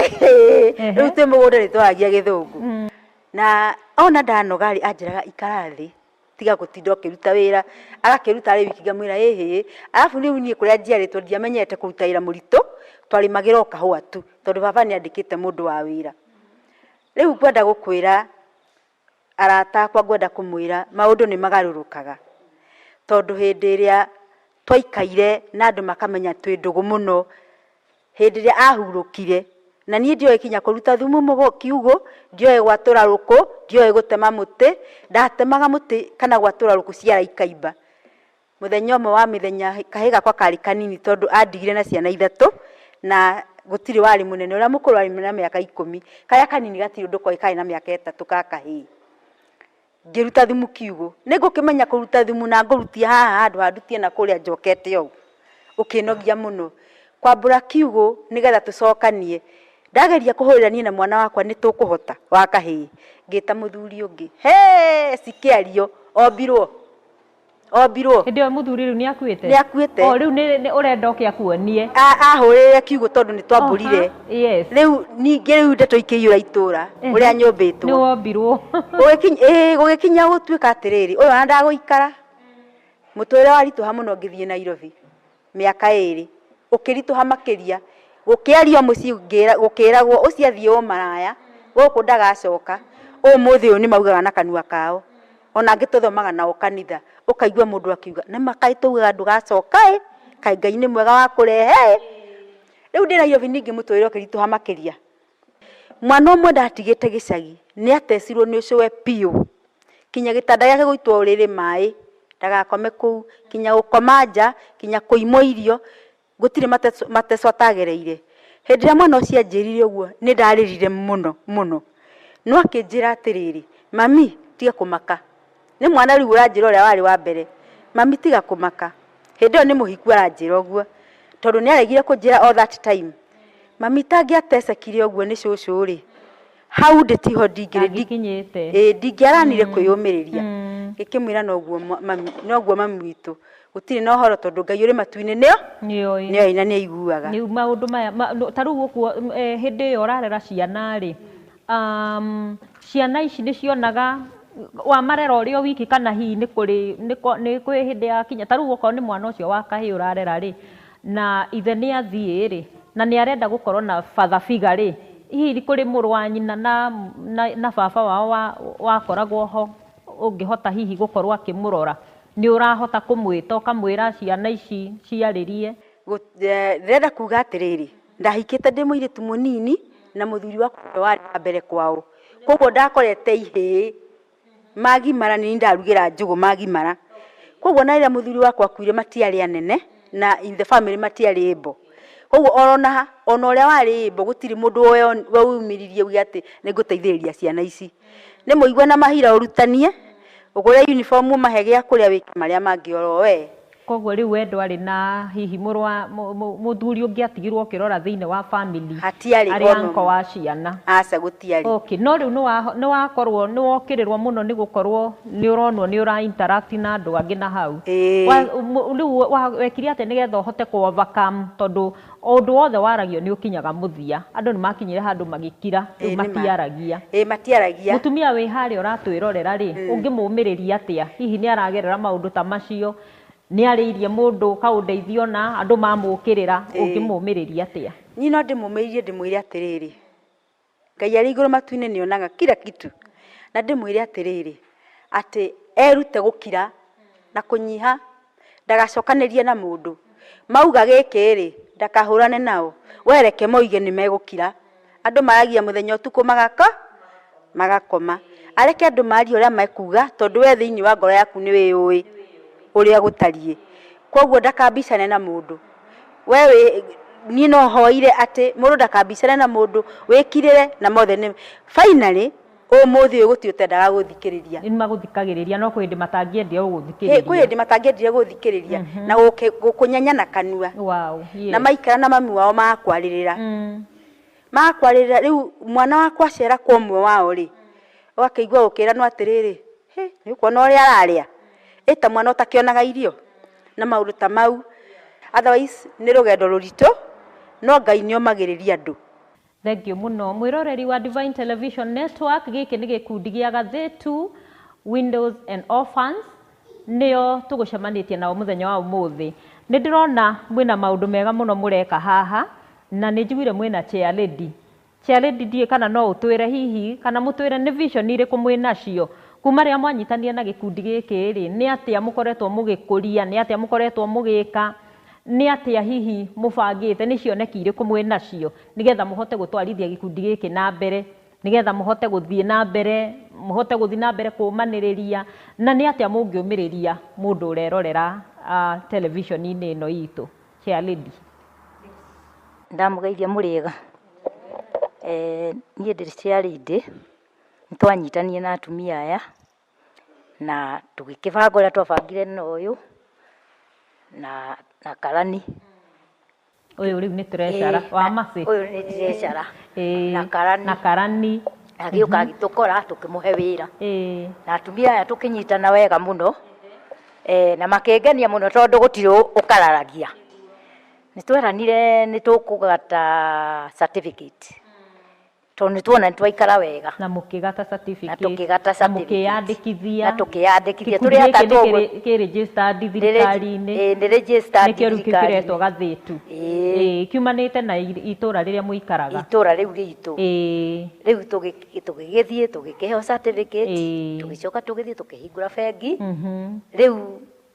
Rĩu twĩ mũgũnda nĩ twaragia gĩthũngũ. Na ona ndanoga rĩ, anjĩraga ikara thĩ, tiga gũtinda ũkĩruta wĩra. Agakĩruta arĩ wiki ngamwĩra ĩhĩ. Arabu rĩu niĩ kũrĩa njiarĩtwo ndiamenyete kũruta wĩra mũritũ, twarĩmagĩra o kahũa tu, tondũ baba nĩ andĩkĩte mũndũ wa wĩra. Rĩu ngwenda gũkwĩra arata akwa, ngwenda kũmwĩra maũndũ nĩ magarũrũkaga. Tondũ hĩndĩ ĩrĩa twaikaire na andũ makamenya twĩ ndũgũ mũno, hĩndĩ ĩrĩa ahurũkire, na niĩ ndioĩ kinya kũruta thumu kiugũ, ndioĩ gwatũra rũkũ, ndioĩ gũtema mũtĩ, ndatemaga mũtĩ kana gwatũra rũkũ ciara ikaimba. Mũthenya ũmwe wa mĩthenya kahĩĩ gakwa karĩ kanini tondũ andigire na ciana 3 na gũtirĩ warĩ mũnene, ũrĩa mũkũrũ arĩ na mĩaka 10, karĩa kanini gatirĩ ũndũ koĩ karĩ na mĩaka 3 ga kahĩĩ. Ngĩruta thumu kiugũ, nĩ ngũkĩmenya kũruta thumu na ngũrutie haha handũ ha ndutie na kũrĩa njokete ũũ, ũkĩnogia mũno. Kwambũra kiugũ nĩgetha tũcokanie, ndageria kũhũrĩra niĩ na mwana wakwa nĩ tũkũhota wa kahĩĩ, ngĩta mũthuri ũngĩ, he cikĩario, ombirwo. Ombirwo. Hĩndĩ ĩyo mũthuri rĩu nĩ akuĩte? Nĩ akuĩte. O rĩu nĩ ũrenda ũke akuonie. Ahũrĩre kiugũ tondũ nĩ twambũrire. Yes. Rĩu ningĩ rĩu ndeto ikĩiyũra itũra ũrĩa nyũmbĩtwo. Nĩ wombirwo. Gũgĩkinya gũtuĩka atĩrĩrĩ, ũyũ ona ndagũikara. Mũtũrĩre waritũha mũno ngĩthiĩ Nairobi mĩaka 2, ũkĩritũha makĩria. Gũkĩario mũciĩ gũkĩragwo ũcio athiĩ ũmaraya, gũkũ ndagacoka. Ũmũthĩ ũyũ nĩ maugaga na kanua kao. Ona angĩ tũthomaga nao kanitha, ũkaigua mũndũ akiuga, nĩma kaĩ taugaga ndũgacoka ĩ, kaĩ Ngai nĩ mwega wa kũrehe ĩ. Rĩu ndĩ Nairobi ningĩ mũtũrĩre ũkĩritũha makĩria. Mwana ũmwe ndatigĩte gĩcagi nĩ atecirwo nĩ ũcũwe biũ, kinya gĩtanda gĩake gũitwo ũrĩrĩ maĩ ndagakome kũu, kinya gũkoma nja, kinya kũimwo irio, gũtirĩ mateco atagereire. Hĩndĩ ĩrĩa mwana ũcio anjĩrire ũguo nĩ ndarĩrire mũno mũno, no akĩnjĩra atĩrĩrĩ, mami tiga kũmaka, nĩ mwana rĩu ũranjĩra ũrĩa warĩ wa mbere, mami tiga kũmaka. Hĩndĩ ĩyo nĩ mũhiku aranjĩra ũguo, tondũ nĩ aregire kũnjĩra all that time. Mami tangĩatecekire ũguo nĩ cũcũ rĩ, hau ndĩ tiho ndingĩrĩ Ndangĩkinyĩte. Ĩĩ ndingĩaranire kwĩyũmĩrĩria. Ngĩkĩmwĩra noguo mami, noguo mami witũ, gũtirĩ na ũhoro tondũ Ngai ũrĩ matu-inĩ nĩo Nĩoĩ. nĩoĩ na nĩaiguaga. Rĩu maũndũ maya ta rĩu ũguo hĩndĩ ĩyo ũrarera ciana rĩ, ciana ici nĩ cionaga wamarera ũrĩ o wiki kana hihi nĩ kũrĩ nĩ kwĩ hĩndĩ yakinya, ta rĩu okorwo nĩ mwana ũcio wa kahĩĩ ũrarera rĩ, na ithe nĩ athiĩ rĩ, na nĩ arenda gũkorwo na father figure rĩ, hihi kũrĩ mũrũ wa nyina na baba wao wakoragwo ho ũngĩhota hihi gũkorwo akĩmũrora, nĩ ũrahota kũmwĩta ũkamwĩra ciana ici ciarĩrie? Ndĩrenda kuga atĩrĩrĩ, ndahikĩte ndĩ mũirĩtu mũnini na mũthuri wakwa nĩwe warĩ wa mbere kwao, koguo ndakorete ihĩĩ magimara nĩ niĩ ndarugĩra njũgũ magimara, koguo na rĩrĩa mũthuri wakwa akuire matiarĩ anene na in the family matiarĩ able, koguo orona ona ũrĩa warĩ able gũtirĩ mũndũ weumĩririe uge atĩ nĩ ngũteithĩrĩria ciana ici, nĩ mũigue na mahira ũrutanie, ũgũre uniform ũmahe gĩa kũrĩa wĩke marĩa mangĩ oro we. Koguo rĩu we ndwarĩ na hihi mũrũ wa mũthuri ũngĩ atigirwo ũkĩrora thĩinĩ wa family Hatiarĩ arĩ ona uncle ũmwe. wa ciana. Aca gũtiarĩ. Okay, no rĩu nĩ wakorwo nĩ wokĩrĩrwo mũno nĩ gũkorwo nĩ ũronwo nĩ ũra interact na andũ angĩ na hau. Rĩu wekire atĩa nĩgetha ũhote kũ overcome tondũ ũndũ wothe waragio nĩ ũkinyaga mũthia. Andũ nĩ makinyire handũ magĩkira, rĩu Ĩĩ, nĩ ma. matiaragia. Ĩĩ matiaragia. Mũtumia wĩ harĩa ũratwĩrorera rĩ, ũngĩmũmĩrĩria atĩa? Hihi nĩ aragerera maũndũ ta macio? Nĩ arĩirie mũndũ kaũndeithio na andũ mamũkĩrĩra, ũngĩmũmĩrĩria atĩa? Niĩ no ndĩmũmĩrĩrie ndĩmwĩre atĩrĩrĩ, Ngai arĩ igũrũ matu-inĩ nĩ onaga kila kitu, na ndĩmwĩre atĩrĩrĩ, atĩ erute gũkira na kũnyiha, ndagacokanĩrie na mũndũ. Mauga gĩkĩ rĩ, ndakahũrane nao, we reke moige nĩ megũkira. Andũ maragia mũthenya ũtukũ magakoma. Areke andũ marie ũrĩa mekuga tondũ we thĩinĩ wa ngoro yaku nĩ wĩyũĩ ũrĩa gũtariĩ. Koguo ndakambicane na mũndũ. We wĩ niĩ no hoire atĩ mũndũ ndakambicane na mũndũ, wĩkirĩre na mothe nĩ finally ũmũthĩ ũyũ gũtirĩ ũtendaga gũthikĩrĩria. Nĩ magũthikagĩrĩria no kwĩ hĩndĩ matangĩendire gũgũthikĩrĩria. Kwĩ hĩndĩ matangĩendire gũthikĩrĩria na gũkũnyenya na kanua. Wow, yes. Na maikara na mami wao magakwarĩrĩra. Magakwarĩrĩra rĩu mwana wakwa acera kwa ũmwe wao rĩ, ũgakĩigua gũkĩranwo atĩrĩrĩ, hĩ nĩ ũkuona ũrĩa ararĩa, ĩ ta mwana ũtakĩonaga irio na maũndũ ta mau. Otherwise nĩ rũgendo rũritũ no Ngai nĩ omagĩrĩria andũ. Thank you mũno mwĩroreri wa Divine Television Network. Gĩkĩ nĩ gĩkundi gĩa Gathĩtu Widows and Orphans, nĩo tũgũcemanĩtie nao mũthenya wa ũmũthĩ. Nĩ ndĩrona mwĩna maũndũ mega mũno mũreka haha, na nĩ njiguire mwĩna chair lady. Chair lady, ndiũĩ kana no ũtwĩre hihi kana mũtwĩre nĩ vision irĩkũ mwĩnacio kuma rĩrĩa mwanyitanire na gĩkundi gĩkĩ rĩ, nĩ atĩa mũkoretwo mũgĩkũria, nĩ atĩa mũkoretwo mũgĩka, nĩ atĩa hihi mũbangĩte, nĩ cioneki irĩkũ mwĩnacio nĩgetha mũhote gũtwarithia gĩkundi gĩkĩ na mbere, nĩgetha mũhote gũthiĩ na mbere, mũhote gũthiĩ na mbere kũũmanĩrĩria, na nĩ atĩa mũngĩũmĩrĩria mũndũ ũrerorera television-inĩ ĩno itũ. Chair lady. Ndamũgeithia mũrĩega. Niĩ ndĩ chair lady, nĩ twanyitanire na atumia aya na tũgĩkĩbanga ũrĩa twabangire na ũyũ na karani. Ũyũ rĩu nĩ treasurer wa Mercy. Ũyũ nĩ treasurer na karani. Na karani. Agĩũka agĩtũkora tũkĩmũhe wĩra. Na atumia aya tũkĩnyitana wega mũno, na makĩngenia mũno tondũ gũtirĩ ũkararagia. Nĩ tweranire nĩ tũkũgata certificate. Tondũ nĩ tuona nĩ twaikara wega. Na mũkĩgata certificate. Na tũkĩgata Na certificate. mũkĩyandĩkithia. Na tũkĩyandĩkithia. Gĩkundi Tũrĩ gĩkĩ atatũ nĩ ũguo. kĩ registered thirikari-inĩ. Ĩĩ, nĩ registered Nĩkĩo rĩu kĩu thirikari-inĩ. kĩretwo Gathĩtu. Ĩĩ. Ĩĩ, kiumanĩte na itũra rĩrĩa mũikaraga. Itũra rĩu ritũ. Ĩĩ. Rĩu tũgĩgĩthiĩ tũgĩkĩheo certificate. Ĩĩ. Tũgĩcoka tũgĩthiĩ tũkĩhingũra bengi. Rĩu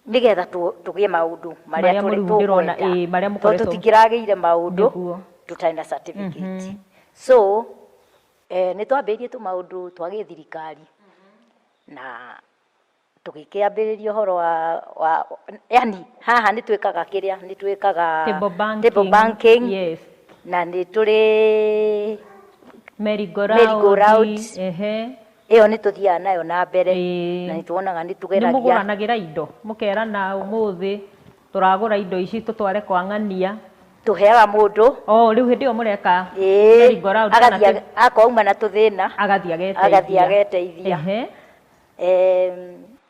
Nĩgetha tũgĩe maũndũ marĩa Marĩa tũrĩ rĩu ndĩrona, tũkwenda. ĩĩ, marĩa Tondũ mũkoretwo tũtingĩragĩire maũndũ Nĩguo. tũtarĩ na certificate. So nĩ twambĩrĩirie tũmaũndũ twa gĩthirikari na tũgĩkĩambĩrĩria ũhoro wa yani haha nĩ twĩkaga kĩrĩa nĩ twĩkaga Table banking. Table banking. Yes. Na nĩ tũrĩ Merry go round. Merry go round. Ehe. Ĩyo nĩ tũthiaga nayo na mbere. Ĩĩ. Na nĩ tuonaga nĩ Nĩ tũgeragia. mũgũranagĩra indo mũkerana ũmũthĩ tũragũra indo ici tũtware kwa ng'ania. Tũheaga mũndũ. Oh, rĩu hĩndĩ ĩyo mũreka Ĩĩ. merry go round kana Agathiĩ akorwo auma na tũthĩna. Agathiĩ ageteithia. Agathiĩ ageteithia. Ehe.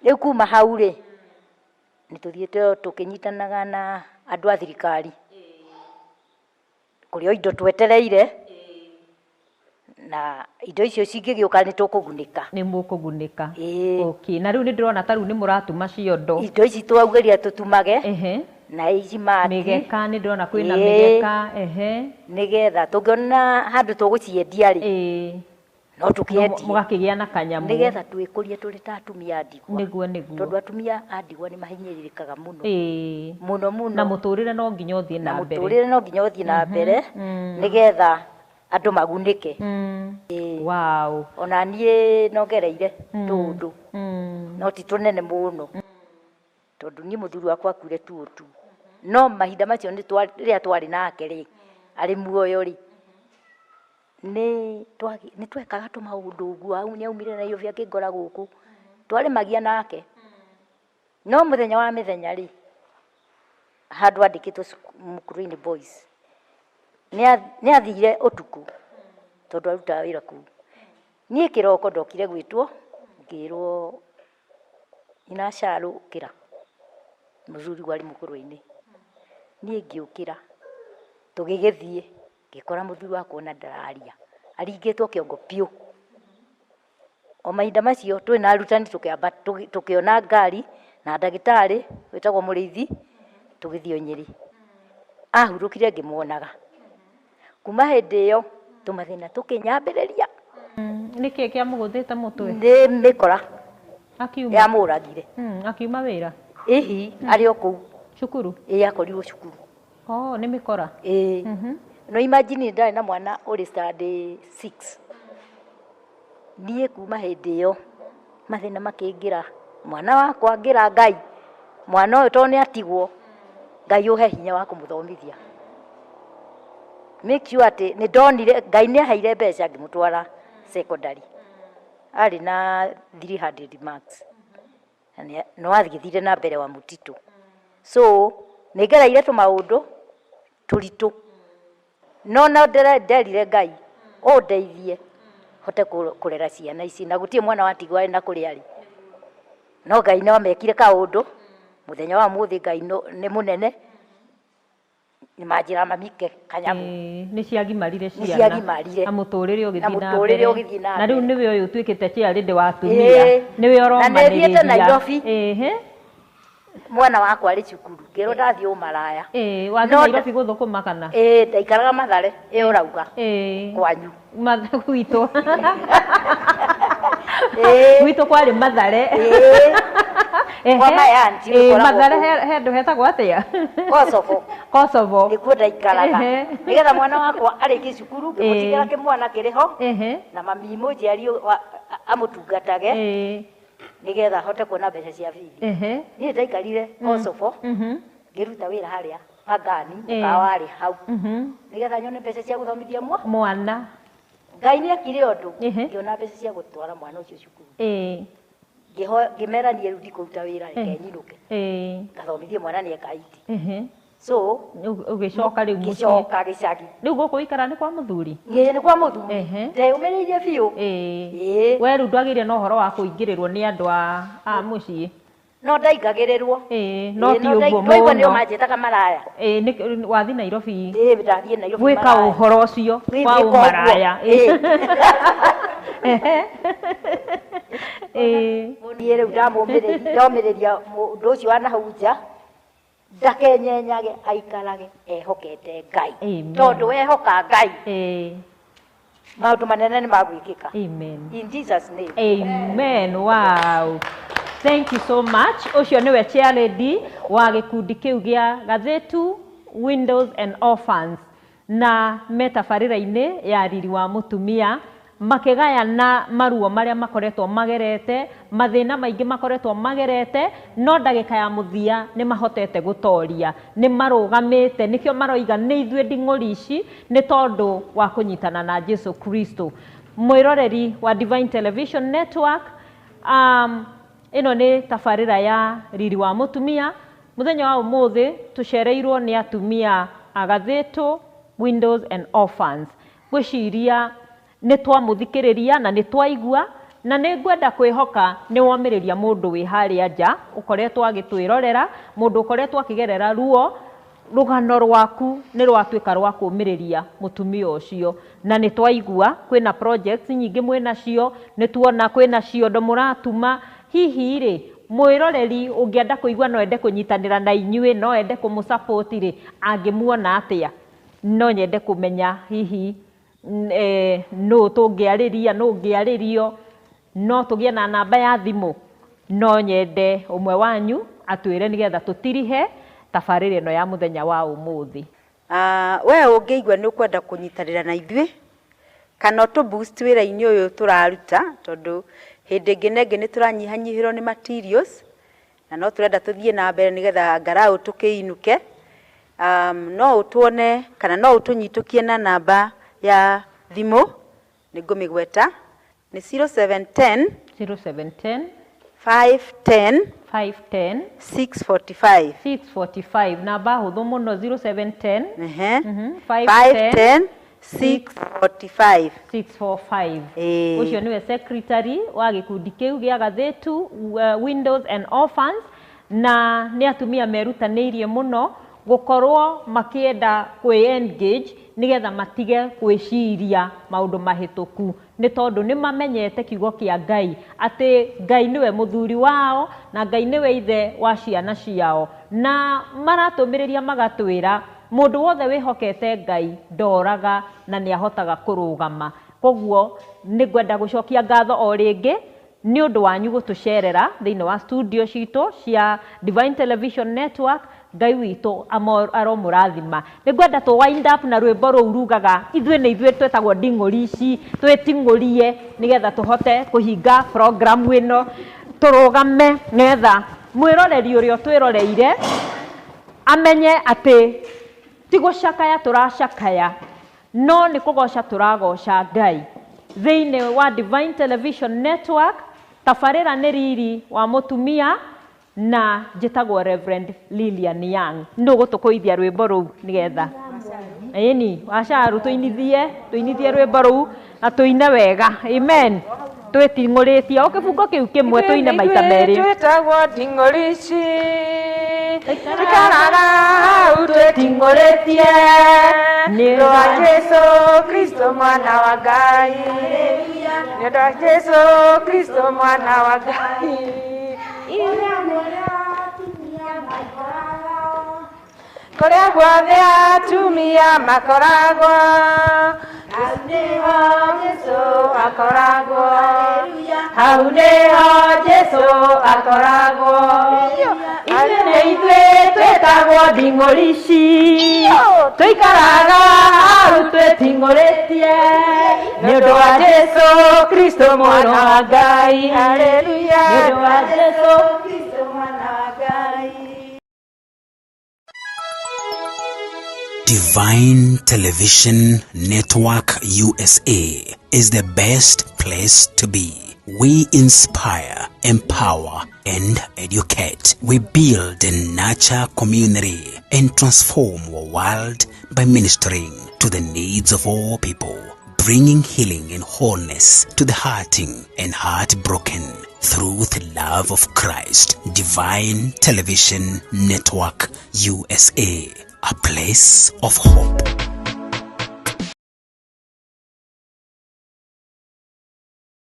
Rĩu kuma hau rĩ, nĩ tũthiĩte tũkĩnyitanaga na andũ a thirikari. Kũrĩ o indo twetereire, na indo icio cingĩgĩũka nĩ tũkũgunĩka. Nĩ mũkũgunĩka. Ĩĩ. Okay, na rĩu nĩ ndĩrona ta rĩu nĩ mũratuma ciondo. Indo ici twaugĩria tũtumage. Ehe. Na ici mati. Mĩgeka, nĩ ndĩrona kwĩna Ĩĩ. mĩgeka. Ehe. Nĩgetha tũngĩona handũ tũgũciendia rĩ. Ĩĩ. No tũkĩendie. Mũgakĩgĩa na kanyamũ. Nĩgetha twĩkũrie tũrĩ ta atumia a ndigwa. Nĩguo, nĩguo. Tondũ atumia a ndigwa nĩ mahinyĩrĩrĩkaga mũno. Ĩĩ. Mũno, mũno. Na mũtũrĩre no nginya ũthiĩ na Na mbere. mũtũrĩre no nginya ũthiĩ na mbere, nĩgetha andũ magunĩke. Ĩĩ. Wow. Ona niĩ nongereire tũũndũ. No ti tũnene mũno. Tondũ niĩ mũthuri wakwa akuire tu ũtu. No mahinda macio nĩ rĩrĩa twarĩ nake rĩ, arĩ muoyo rĩ, nĩ twekaga tũmaũndũ ũguo, au nĩ aumire Nairobi akĩngora gũkũ. Twarĩmagia nake. No mũthenya wa mĩthenya rĩ, handũ andĩkĩtwo Mukurweini Boys. Nĩ athire ũtukũ, tondũ arutaga wĩra kũu. Niĩ kĩroko ndokire gwĩtwo, ngĩrwo nyina Sharu ũkĩra. Mũthuri warĩ Mukurweini. Niĩ ngĩũkĩra, tũgĩgĩthiĩ, ngĩkora mũthuri wakwa ona ndararia. Aringĩtwo kĩongo biũ. O mahinda macio twĩ na arutani tũkĩamba tũkĩona ngari na ndagĩtarĩ wĩtagwo Mũrĩithi, tũgĩthiĩ Nyĩrĩ. Ahurũkire ngĩmuonaga. Kuma hĩndĩ ĩyo tũmathĩna tũkĩnyambĩrĩria. Nĩkĩ kĩamũgũthĩte mũtwe? Nĩ mĩkora. Akiuma. Yamũragire. Akiuma wĩra? Ĩhi, arĩ o kũu. Cukuru? Ĩĩ, akorirwo cukuru. Oh, nĩ mĩkora? Ĩĩ. No imagine ndarĩ na mwana ũrĩ standard 6. Niĩ kuma hĩndĩ ĩyo mathĩna makĩingĩra. Mwana wakwa ngĩra Ngai, mwana ũyũ tondũ nĩ atigwo, Ngai ũhe hinya wa kũmũthomithia. Make sure atĩ nĩ ndonire Ngai nĩ aheire mbeca ngĩmũtwara secondary. Arĩ na 300 marks. Na no agĩthire na mbere wa mũtitũ. So nĩ ngereire tũmaũndũ tũritũ. No no nderire Ngai ũndeithie hote kũrera ciana ici, na gũtirĩ mwana watigwo arĩ na kũrĩa arĩ. No Ngai no amekire kaũndũ. Mũthenya wa ũmũthĩ Ngai nĩ mũnene. Nĩ manjĩra mamike kanyamũ. Ĩĩ, nĩ ciagimarire Nĩ ciana. ciagimarire. Na mũtũrĩre ũgĩthiĩ Na na mũtũrĩre mbere. ũgĩthiĩ na Na rĩu mbere. nĩwe ũyũ ũtuĩkĩte chairlady wa atumia. Ĩĩ. Nĩwe Na nĩ thiĩte ũromanĩrĩria. Nairobi. Ĩhĩ. Mwana wakwa arĩ cukuru, ngĩrwo ndathiĩ ũmaraya. Ĩĩ, wathiĩ No Nairobi gũthũkũma kana? Ĩĩ, ndaikaraga Mathare, ĩyo ũrauga. Ĩĩ. Kwanyu. Gwitũ. Ĩĩ. Gwitũ kwarĩ Mathare. Ĩĩ. Ehe. Kwa my auntie Ĩĩ, gũkoragwo Mathare kũu. he handũ hetagwo atĩa? Kosovo. Kosovo. Nĩkuo ndaikaraga. Ehe. Nĩgetha mwana wakwa arĩkie cukuru, ngĩmũtigĩra Ĩĩ. kĩmwana kĩrĩ ho. Ehe. Na mami mũnjiari amũtungatage. Ĩĩ. Nĩgetha ahote kuona mbeca cia bithi. Ehe. Niĩ ndaikarire Kosovo. Ngĩruta wĩra harĩa Pangani, Ĩĩ. mũkawa warĩ hau. Nĩgetha nyone mbeca cia gũthomithia mwana. Ngai nĩ ekire ũndũ. Ehe. Ngĩona mbeca cia gũtwara mwana ũcio cukuru. Ĩĩ. Ngĩmera niĩ rĩu ndikũruta wĩra, reke nyinũke. Ĩĩ. Ngathomithie mwana nĩ eka IT. Ehe. So, Ũgĩcoka rĩu mũciĩ. Ngĩcoka gĩcagi. Rĩu gũkũ ũikara nĩ kwa mũthuri? Ĩĩ, nĩ kwa mũthuri. Ehe. Ndeyũmĩrĩirie biũ. Ĩĩ. Ĩĩ. We rĩu ndwagĩrĩire na ũhoro wa kũingĩrĩrwo nĩ andũ a mũciĩ? No ndaingagĩrĩrwo. Ĩĩ, no ti ũguo Twaigua nĩo mũno. Manjĩtaga maraya. Ĩĩ, wathiĩ Nairobi Ĩĩ, ndathiĩ Nairobi gwĩka maraya. ũhoro ũcio Gwĩ- wa gwĩka ũguo. ũmaraya. Ĩĩ. Ĩĩ. Niĩ rĩu ndamũmĩrĩria, ndomĩrĩria mũndũ ũcio wa nahau nja ndakenyenyage, aikarage ehokete Ngai. Amen. Tondũ wehoka Ngai, Ĩĩ. maũndũ manene nĩ magwĩkĩka. Amen. In Jesus name. Amen. Wow. Thank you so much. Ũcio nĩwe chair lady wa gĩkundi kĩu gĩa Gathetu Widows and Orphans, na me tabarĩra-inĩ ya Riri wa Mũtumia makĩgayana maruo marĩa makoretwo magerete, mathĩna maingĩ makoretwo magerete, no ndagĩka ya mũthia nĩ mahotete gũtoria, nĩ marũgamĩte, nĩkĩo maroiga nĩ ithuĩ nding'ũri ici, nĩ tondũ wa kũnyitana na Jesu Kristo. Mwĩroreri wa Divine Television Network, ĩno nĩ tabarĩra ya Riri wa Mũtumia. Mũthenya wa ũmũthĩ tũcereirwo nĩ atumia a Gathĩtũ Widows and Orphans. Ngwĩciria nĩ twamũthikĩrĩria na nĩ twaigua, na nĩ ngwenda kwĩhoka nĩ womĩrĩria mũndũ wĩ harĩa nja ũkoretwo agĩtwĩrorera, mũndũ ũkoretwo akĩgerera ruo, rũgano rwaku nĩ rwatuĩka rwa kũmĩrĩria mũtumia ũcio. Na nĩ twaigua kwĩna projects nyingĩ mwĩnacio, nĩ tuona kwĩna ciondo mũratuma. Hihi rĩ, mwĩroreri ũngĩenda kũigua no ende kũnyitanĩra na inyuĩ, no ende kũmũ-support rĩ, angĩmuona atĩa? No nyende kũmenya hihi nũ tũngĩarĩria, nũ ũngĩarĩrio, no tũgĩe na namba ya thimũ. No nyende ũmwe wanyu atwĩre nĩgetha tũtirihe tabarĩra ĩno ya mũthenya wa ũmũthĩ. We ũngĩigua nĩ ũkwenda kũnyitanĩra na ithuĩ kana ũtũ boost wĩra-inĩ ũyũ tũraruta, tondũ hĩndĩ ĩngĩ na ĩngĩ nĩ tũranyihanyihĩrwo nĩ materials na no tũrenda tũthiĩ na mbere nĩgetha angalau tũkĩinũke. No ũtuone kana no ũtũnyitũkie na namba ya thimũ, nĩ ngũmĩgweta, nĩ 0710 0710 510 510 645. 645, namba hũthũ mũno, 0710 Ehe. 510 510 645. 645. Ĩĩ. Ũcio nĩwe secretary wa gĩkundi kĩu gĩa Gathĩtu Widows and Orphans, na nĩ atumia merutanĩirie mũno gũkorwo makĩenda kwĩ engage nĩgetha matige gwĩciria maũndũ mahĩtũku, nĩ tondũ nĩ mamenyete kiugo kĩa Ngai atĩ Ngai nĩwe mũthuri wao na Ngai nĩwe ithe wa ciana ciao, na maratũmĩrĩria magatwĩra mũndũ wothe wĩhokete Ngai ndoraga na nĩ ahotaga kũrũgama. Koguo nĩ ngwenda gũcokia ngatho o rĩngĩ nĩ ũndũ wanyu gũtũcerera thĩinĩ wa studio citũ cia Divine Television Network. Ngai witũ aromũrathima. Nĩ ngwenda tũ wind up na rwĩmbo rũu rugaga ithuĩ nĩ ithuĩ twĩtagwo nding'ũri ici, twĩting'ũrie nĩgetha tũhote kũhinga program ĩno, tũrũgame nĩgetha mwĩroreri ũrĩa ũtwĩroreire amenye atĩ ti gũcakaya tũracakaya, no nĩ kũgoca tũragoca Ngai. Thĩinĩ wa Divine Television Network, tabarĩra nĩ Riri wa Mũtumia, na njĩtagwo Reverend Lilian Young. Nũ gũtũkũithia rwĩmbo rũu nĩgetha ĩni wacaru tũinithie, tũinithie rwĩmbo rũu na tũine wega. Amen. Twĩting'ũrĩtie o kĩbungo kĩu kĩmwe tũine maita merĩ. Twĩtagwo nding'ũri ici, tũikaraga hau twĩting'ũrĩtie Nĩ nĩ ũndũ wa Jesu Kristo mwana wa Ngai, nĩ ũndũ wa Jesu Kristo mwana wa Ngai. Kũrĩa guothe atumia makoragwo, hau nĩho Jesu akoragwo, hau nĩho Jesu akoragwo. Ithuĩ nĩ ithuĩ twĩtagwo nding'ũri ici, tũikaraga hau twĩting'ũrĩtie nĩ ũndũ wa Jesu Kristo mwana wa Ngai. Haleluya. Nĩ ũndũ wa Jesu Kristo mwana wa Ngai. Divine Television Network USA is the best place to be. We inspire, empower, and educate. We build and nurture community and transform our world by ministering to the needs of all people, bringing healing and wholeness to the hurting and heartbroken. through the love of Christ. Divine Television Network USA, a place of hope.